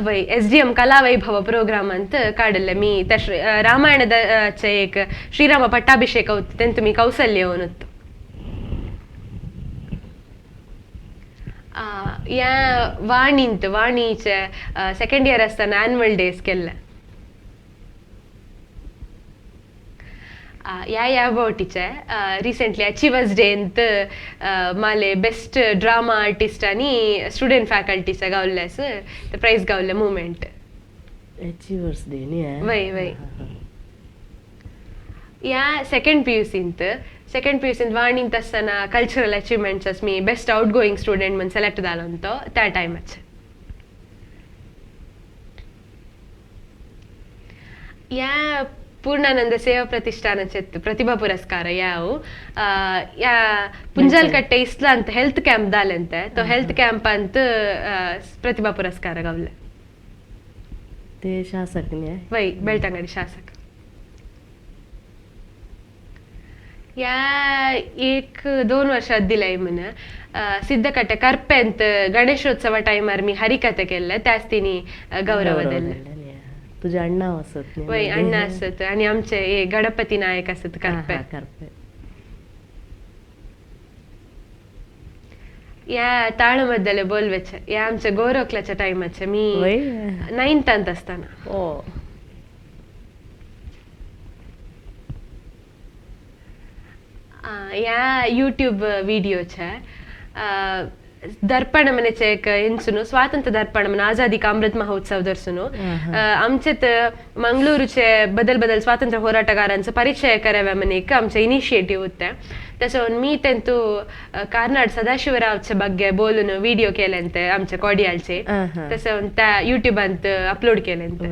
वय एस डी एम कला वैभव प्रोग्राम ಅಂತ काडले मी त्या रामायणದ एक श्रीराम पट्टाभिषेक होतं तेंतु मी कौसल्य होत. या वाणींत वाणीचे सेकंड इयर आसतना एन्युअल डेज केल्ले. या या बोटीचे रिसेंटली अचिवर्स डेंत माले बेस्ट ड्रामा आर्टिस्ट आनी स्टुडंट फॅकल्टीचे गावल्लेस ते प्रायज गावल्ले मुवमेंट. अचिवर्स डे न्ही? वय वय. या सेकंड पी यू सींत, सेकंड पी यू सींत वाणींत आसतना कल्चरल अचिवमेंट्स मी बेस्ट आउट गोईंग स्टुडंट म्हण सेलेक्ट जालो तो त्या टायमाचे. या पूर्णानंद ಸೇವಾ ಪ್ರತಿಷ್ಠಾನचे ಪ್ರತಿಭಾ ಪುರಸ್ಕಾರ ಯಾವು ಯಾ ಪುಂಜಾಲ್ಕಟ್ಟೆ ಇಸ್ಲಾ ಅಂತ ಹೆಲ್ತ್ ಕ್ಯಾಂಪ್ ದಾಲೆಂತೆ, तो हेल्थ कॅम्प ಅಂತ ಪ್ರತಿಭಾ ಪುರಸ್ಕಾರ गावले. ते शासक न्ही? वय, बेಳ್ತಂಗಡಿ ಶಾಸಕ. या 1-2 वर्षात दिलंय म्हण सिद्धकट्टे कर्पे ಅಂತ गणेशोत्सव टायमार मी हरिकथे केल्ले त्याच तिनी गौरव दिले. तुझे अण्णा असत? वय, अण्णा असत आणि आमचे हे गणपती नायक असत कर्पे. कर्पे. या ताळमद्दले बोलवेचे या आमच्या गोरखल्याच्या टायमाचे मी नाइन्थांत असताना. ओ. या यूट्यूब व्हिडिओचे दर्पण म्हणे एक एन्सुनु स्वातंत्र्य दर्पण म्हण आझादी का अमृत महोत्सव दर्सुनु आमचे मंगळूरचे बदल बदल स्वातंत्र्य ಹೋರಾಟಗಾरांचा परिचय कराव्या म्हणे एक आमचे इनिशिएटिव्ह होते. तसं मी तेंतू कार्नाड सदाशिवरावच्या ಬಗ್ಗೆ बोलून व्हिडिओ केलेंते आमच्या कोडियालचे, तसं त्या युट्यूबांत अपलोड केलेंते.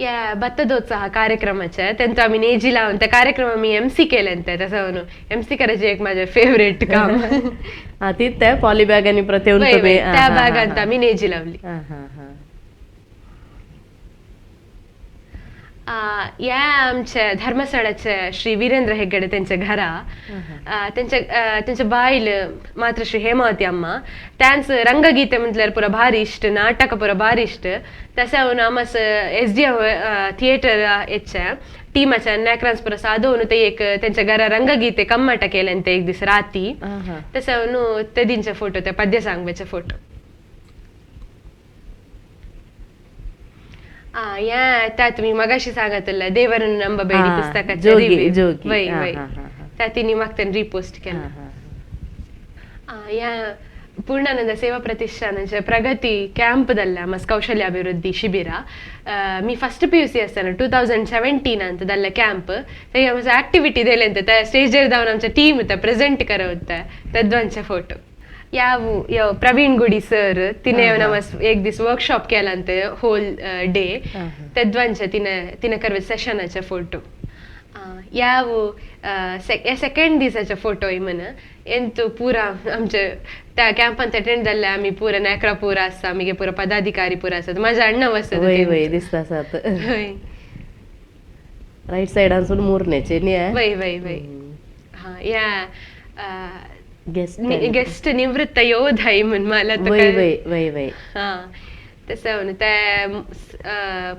या भत्तदोत्सव कार्यक्रमाचे तेंचो आमी नेजी लावन त्या कार्यक्रम आमी एम सी केलेंते, तसं एम सी करायचे एक माझे फेवरेट काम. ती त्या पॉली बॅग आणि प्रत्येक त्या बॅगांत आमी नेजी लावली. या आमचे धर्मस्थळाचे श्री वीरेंद्र हेगडे त्यांच्या घरा त्यांच्या त्यांच्या बायल मात्र श्री हेमावती अम्मा त्यांचं रंगगीते म्हटल्यार पुरा भारी इश्ट, नाटक पुरा भारी इश्ट. तशें आमस एस डी एम थिएटर हेचे टीमाच्या नेकरांस पुरा सादोवन ते एक त्यांच्या घरा रंगगीते कम्माट केले ते एक दीस राती. तशें ते दिनचे फोटो, ते पद्य सांगपाचे फोटो. या त्या तुम्ही मगाशी सांगतलं देवरನ್ನು ನಂಬಬೇಡಿ ಪುಸ್ತಕ वय वय त्या तिने मग त्यांनी रिपोस्ट केलं. या पूर्णानंद सेवा प्रतिष्ठानाचे प्रगती कॅम्प दल्ला मस कौशल्य अभिवृद्धी शिबिर मी फस्ट पी यू सी असताना 2017 ಅಂತ ದಲ್ಲ कॅम्प ते ऍक्टिव्हिटी दिले त्या स्टेजर जाऊन आमच्या टीम होता प्रेझेंट करत तद्वांचे फोटो. याವು यो प्रवीण गुडी सर तिने ನಮ್ಮ एक दीस वर्कशॉप केलांते होल डे तद्वांचे तिने तिने करवे सेशनाचे फोटो. याವು सेकंड दिसाचे फोटो म्हण ಎಂತು ಪೂರ आमचे त्या कॅम्पांत अटेंड जाल्ले आमी पुरा नेकरा पुरा आसा आमगे पुरा पदाधिकारी पुरा आसात माझ्या अण्णा वसत दिसता आसात राईट सायडानसून मुरण्याचे न्ही? वय वय वय. हा या गेस्ट निवृत्त योध म्हण मला वय वय वय वय. हा तसं त्या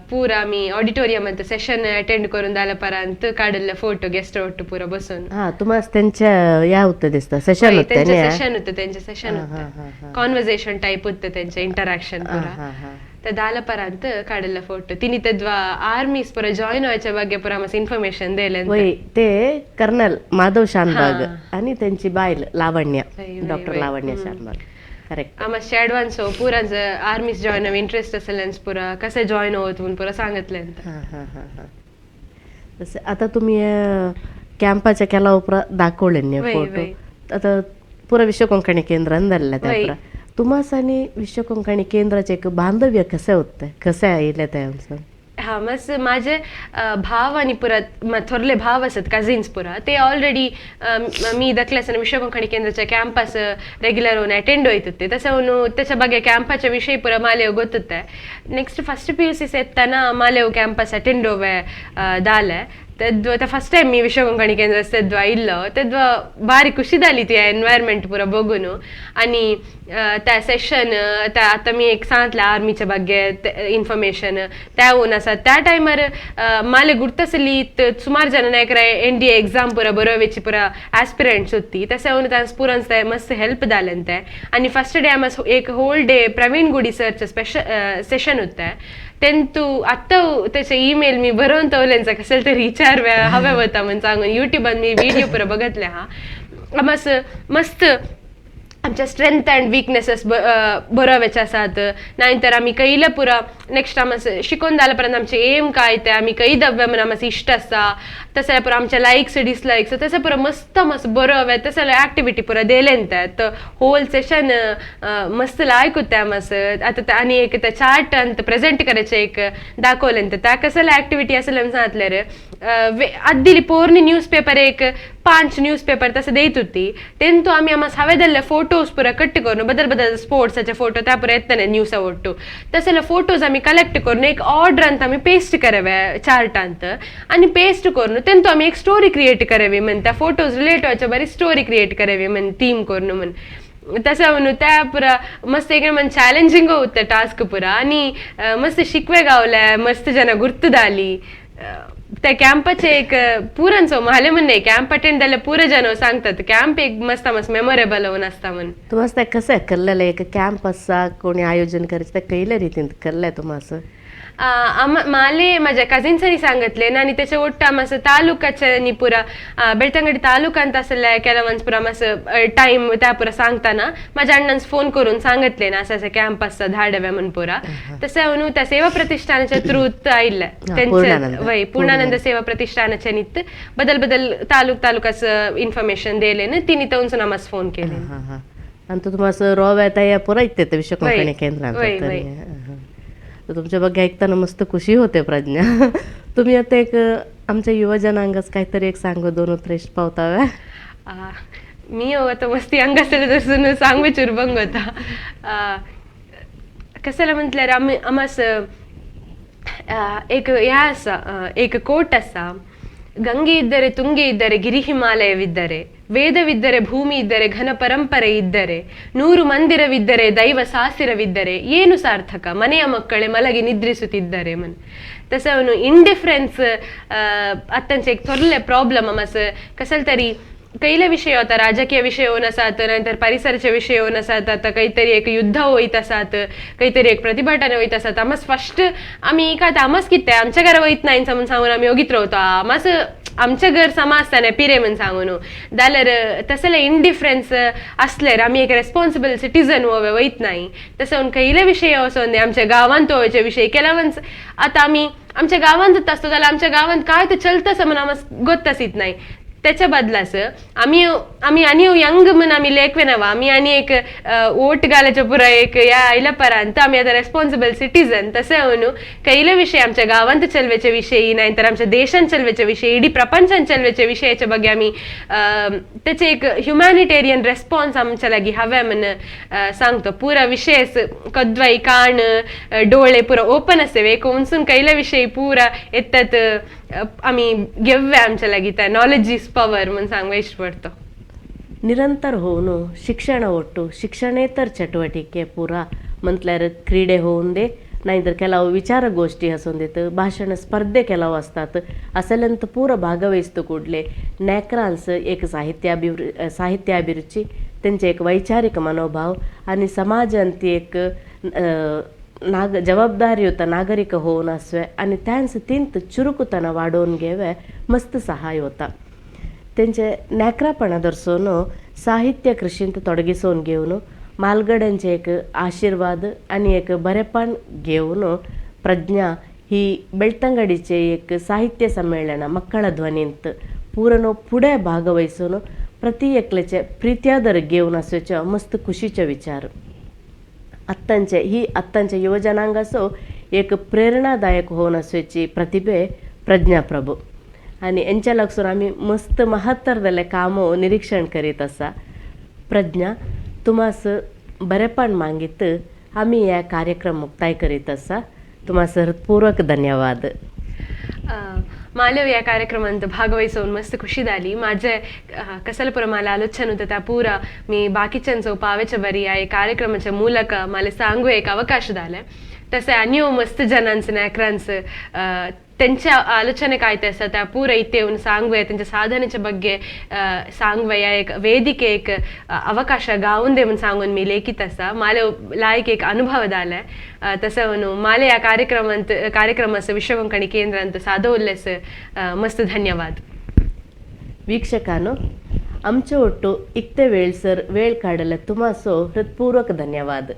पुरा आमी ऑडिटोरियमांत सेशन अटेंड करून जाल्या परांत काडलेले फोटो गेस्ट ಒಟ್ಟು ಪೂರ बसून. हा तुम्हाला त्यांच्या या होतं दिसता सेशन होतं त्यांचे सेशन होतं, त्यांचे सेशन होतं कॉन्व्हर्सेशन टाइप होतं त्यांचे इंटरॅक्शन पुरा ते जाल्या परांत काडलेले फोटो. तिनी तेद्वा आर्मीस पुरा जॉईन व्हायच्या ಬಗ್ಗೆ पुरा आमकां इन्फॉर्मेशन दिलें. वय ते कर्नल माधव शानबाग आणि त्यांची बायल लावण्य, डॉक्टर लावण्य शानबाग. करेक्ट. आमचे ॲडव्हान्स हो पुरांच आर्मीस जॉईन इंटरेस्ट असेल पुरा कसे जॉईन होत म्हणून पुरा सांगितलं. तसं आता तुम्ही कॅम्पाच्या केला उपरांत दाखवले न्ही फोटो, आता पुरा विश्व कोंकणी केंद्रान जाल्लें त्या उपरांत तुम्हासानी विश्व कोंकणी केंद्राचे एक बांधव्य कशें उत्ता, कशें आयलें तें आमचं? हा मस माझे भाव आणि पुरा थोरले भाव असत कझिन्स पुरा ते ऑलरेडी मी दाखले आसतना विश्व कोंकणी केंद्राच्या कॅम्पास रेग्युलर होऊन अटेंड होत होते. तसं त्याच्या ಬಗ್ಗೆ कॅम्पाच्या विषयी पुरा मालेव ಗೊತ್ತುತ್ತೆ. Next first P U C सेतना मालेव campus attend होवे दाले तेद्वा फस्ट टाइम मी विश्व कोंकणी केंद्र तेद्वा इल्लो तेद्वा भारी खुशी जाली ती एनवायरमेंट पुरा बघून. आणि त्या सेशन त्या आता मी एक सांगतले आर्मीच्या ಬಗ್ಗೆ इन्फॉर्मेशन त्या होऊन आसा. त्या टायमार माले गुर्तसली सुमार जण नायकरा NDA exam पुरा बरोवेची पुरा आस्पिरंट्स होती, तशें होऊन त्या पुरांस ते मस्त हेल्प जालें ते. आणि फर्स्ट डे आम एक होल डे प्रवीण गुडी सरचे स्पेशल सेशन होते, तेंतू आत्ता त्याचे ईमेल मी बरोवन तवलेंचा कसेल तरी विचार हवे होता म्हण सांगून युट्यूबान मी व्हिडिओ पुरा बघितले हा. मस्त मस्त आमच्या स्ट्रेंथ अँड विकनेसेस बरोवेचे आसात, नाहीतर आमी कैले पुरा नेक्स्ट आम शिकोवन जाल्या उपरांत आमचे एम काय ते आमी खंय दव्या म्हण आमचे इश्ट आसा, तशें पुरा आमचे लायक्स डिसलायक्स तशें पुरा मस्त मस्त बरोवे तशें एक्टिविटी पुरा दिलें ते होल सेशन मस्त लायक होते आमस. आतां आनी एक ते चार्ट अंत प्रेजेंट करायचे एक दाखवलें त्या कसले एक्टिविटी आसले सांगतले रे. आद्दिली पोरणी न्यूज पेपर एक 5 न्यूज पेपर तशें देत होती, तेंतू आमी आमस हांवें दिल्ले फोटोज पुरा कट करून बदल बदल स्पोर्ट्साचे फोटो त्या पुरा येतले न्यूजा ಒಟ್ಟು तसले फोटोज आमी कलेक्ट करून एक ऑर्डरांत आमी पेस्ट करावे चार्टांत आनी पेस्ट करून तेंतू आमी एक स्टोरी क्रिएट करावी म्हण त्या फोटोज रिलेट व्हायच्या बरी स्टोरी क्रिएट करावी म्हण थीम करून म्हण तसं म्हणून त्या पुरा मस्त एक म्हण चॅलेंजिंग होतं टास्क पुरा. आनी मस्त शिकवे गावले, मस्त जन गुर्त जाली त्या कॅम्पाचे एक पुरांचो म्हाले म्हणणे कॅम्प अटेंड जाल्यार पुरा जन सांगतात कॅम्प एक मस्त मस्त मेमोरेबल होऊन आसता म्हण. तुमास ते कसं करलेलं एक कॅम्प आसा कोणी आयोजन करायचं ते कैले रितीन करले तुमास? माले माझ्या कझिन्सांनी सांगितले ना, आणि त्याच्या ಒಟ್ಟು आमस तालुकाच्या पुरा बेळतंगडी तालुकांत असले ಕೆಲವೊಂದು ಪುरा मस टाइम त्या पुरा सांगताना माझ्या अण्णांस फोन करून सांगितले ना असं असं कॅम्प असता धाडवे म्हण पुरा. तसं म्हणून त्या सेवा प्रतिष्ठानाच्या थ्रू आयिल्ले त्यांचे वय पूर्णानंद सेवा प्रतिष्ठानाच्या नित्त बदल बदल तालुक तालुकाचं इन्फॉर्मेशन दिले ना तिने तवून आम्हाला फोन केले. आणि तुम्हाला रोव्या तया पुरा इथे विश्व कोंकणी केंद्रात तुमच्या ಬಗ್ಗೆ ऐकताना मस्त खुशी होते प्रज्ञा. तुम्ही आता एक आमच्या युवजनांगास काहीतरी एक सांगू दोन उतरेश पावताव्या? मी आता मस्ती अंग असेल तसं सांगू चुरबंग होता कशाला म्हटल्यार आमी आमास एक ह्या आसा एक कोट आसा, ಗಂಗೆ ಇದ್ದರೆ ತುಂಗೆ ಇದ್ದರೆ ಗಿರಿ ಹಿಮಾಲಯವಿದ್ದರೆ ವೇದವಿದ್ದರೆ ಭೂಮಿ ಇದ್ದರೆ ಘನ ಪರಂಪರೆ ಇದ್ದರೆ 100 ಮಂದಿರವಿದ್ದರೆ ದೈವ ಸಾಸಿರವಿದ್ದರೆ ಏನು ಸಾರ್ಥಕ ಮನೆಯ ಮಕ್ಕಳೇ ಮಲಗಿ ನಿದ್ರಿಸುತ್ತಿದ್ದರೆ ಮನ್. तसं ಅವನು ಇಂಡಿಫರೆನ್ಸ್ अत्यंत एक थोरले प्रॉब्लम आमस कसल तरी कैले विषय होता राजकीय विषय होऊन आसात, नाहीतर परिसराचे विषय होऊन आसात, आता काहीतरी एक युद्ध होईत आसात, काहीतरी एक प्रतिभाटाने होईत आसात. आमस फर्स्ट आमी काय आमस कितें आमच्या घरा वयत नाही म्हणून सांगून आमी ओगीत रावता, आमस आमच्या घर समा आसतना पिरे म्हण सांगून जाल्यार तसले इंडिफरन्स असल्यार आमी एक रेस्पॉन्सिबल सिटीजन वयत नाही. तसं खंयले विषय वचोन आमच्या गांवांत वयचे विषय केल्यावंच आतां आमी आमच्या गांवांतच आसतो जाल्यार आमच्या गांवांत काय ते चलता म्हण आमकां गोत्तासीत नाही. त्याच्या बदलास आमी आमी आनी यंग म्हण आमी लेखवेनावा आमी आनी एक वोट घालायच्या पुरा एक ह्या आयल्या परांत आमी आतां रेस्पॉन्सिबल सिटीजन. तशें म्हणून कैले विषय आमच्या गांवांत चलवेचे विषयी नाहीतर आमच्या देशांत चलवेचे विषय इडी प्रपंचान चलवेचे विषयाच्या ಬಗ್ಗೆ आमी त्याचे एक ह्युमॅनिटेरियन रेस्पॉन्स आमच्या लागीं हवे म्हण सांगतो. पुरा विषय कद्वाई कान डोळे पुरा ओपन आसते एक उंचून कैले विषय पुरा येतात आमी घेव्या आमच्या लागीं त्या नॉलेज is power म्हणून सांगू इश्ट पडतो. ನಿರಂತರ ಹೋನು ಶಿಕ್ಷಣ ಒಟ್ಟು ಶಿಕ್ಷಣೇತರ ಚಟುವಟಿಕೆ ಪೂರಾ म्हटल्यार क्रीडे होऊन दे नाहीतर ಕೆಲವು ವಿಚಾರಗೋಷ್ಠಿ असोंदेत भाषण स्पर्धे ಕೆಲವು असतात असल्यांत पूरा भागवहिस्त ಕೂಡಲೇ नेकरांस एक साहित्याभिरुची त्यांचे एक वैचारिक मनोभाव आणि समाजांत एक जबाबदारीयुत नागरिक होऊन असवे आणि त्यांचं तींत चुरुकुतನ वाडोवन घेवे मस्त सहाय होता. त्यांचे नेकरापणा दर्सोन साहित्य कृषींत ತೊಡಗಿಸೋನ್ घेवन मालगड्यांचे एक आशीर्वाद आणि एक बरेपण घेवन प्रज्ञा ही ಬೆಳ್ತಂಗಡಿचे एक साहित्य ಸಮ್ಮೇಳನ ಮಕ್ಕಳ ಧ್ವನಿಂत पूर्ण पुढे भागवहिसून प्रति एकल्याचे प्रित्यादर घेवन आसचे मस्त खुशीचे विचार. अत्तंचे ही अत्तंचे युवजनांगासो एक प्रेरणादायक होऊन आसची प्रतिभे प्रज्ञा प्रभू आणि यांच्या लागसून आमी मस्त महत्तर जाल्ले कामो निरीक्षण करीत आसा. प्रज्ञा तुमास बरेपण मागीत आमी ह्या कार्यक्रम मुक्ताय करीत आसा. तुमास हृत्पूर्वक धन्यवाद. मालव या कार्यक्रमांत भागवहिसोवन मस्त खुशी जाली. माझे कसलपुरा माला आलोचन होता त्या पुरा मी बाकीच्यांचो पावेच्या बरी या कार्यक्रमाच्या ಮೂಲಕ मला सांगू एक अवकाश झाले. तसे अन्यो मस्त जनांचं नायकरांचं त्यांच्या आलोचने काय ते आसा त्या पुरा इथे येऊन सांगूया, त्यांच्या साधनेच्या ಬಗ್ಗೆ सांगूया, एक वेदिके एक अवकाश गावून दे म्हणून सांगून मी लेखित आसा. माले लायक एक अनुभव जाले. तसं म्हणून माले या कार्यक्रमांत कार्यक्रमाचं विश्वकोंकणी केंद्रांत सादवल्लेस मस्त धन्यवाद. ವೀಕ್ಷಕಾನು आमचे ಒಟ್ಟು ಇಕ್ತೆ ವೇಳ್ ಸರ್ ವೇಳ್ ಕಾಡಲ ತುಮಾಸೋ ಹೃತ್ಪೂರ್ವಕ ಧನ್ಯವಾದ.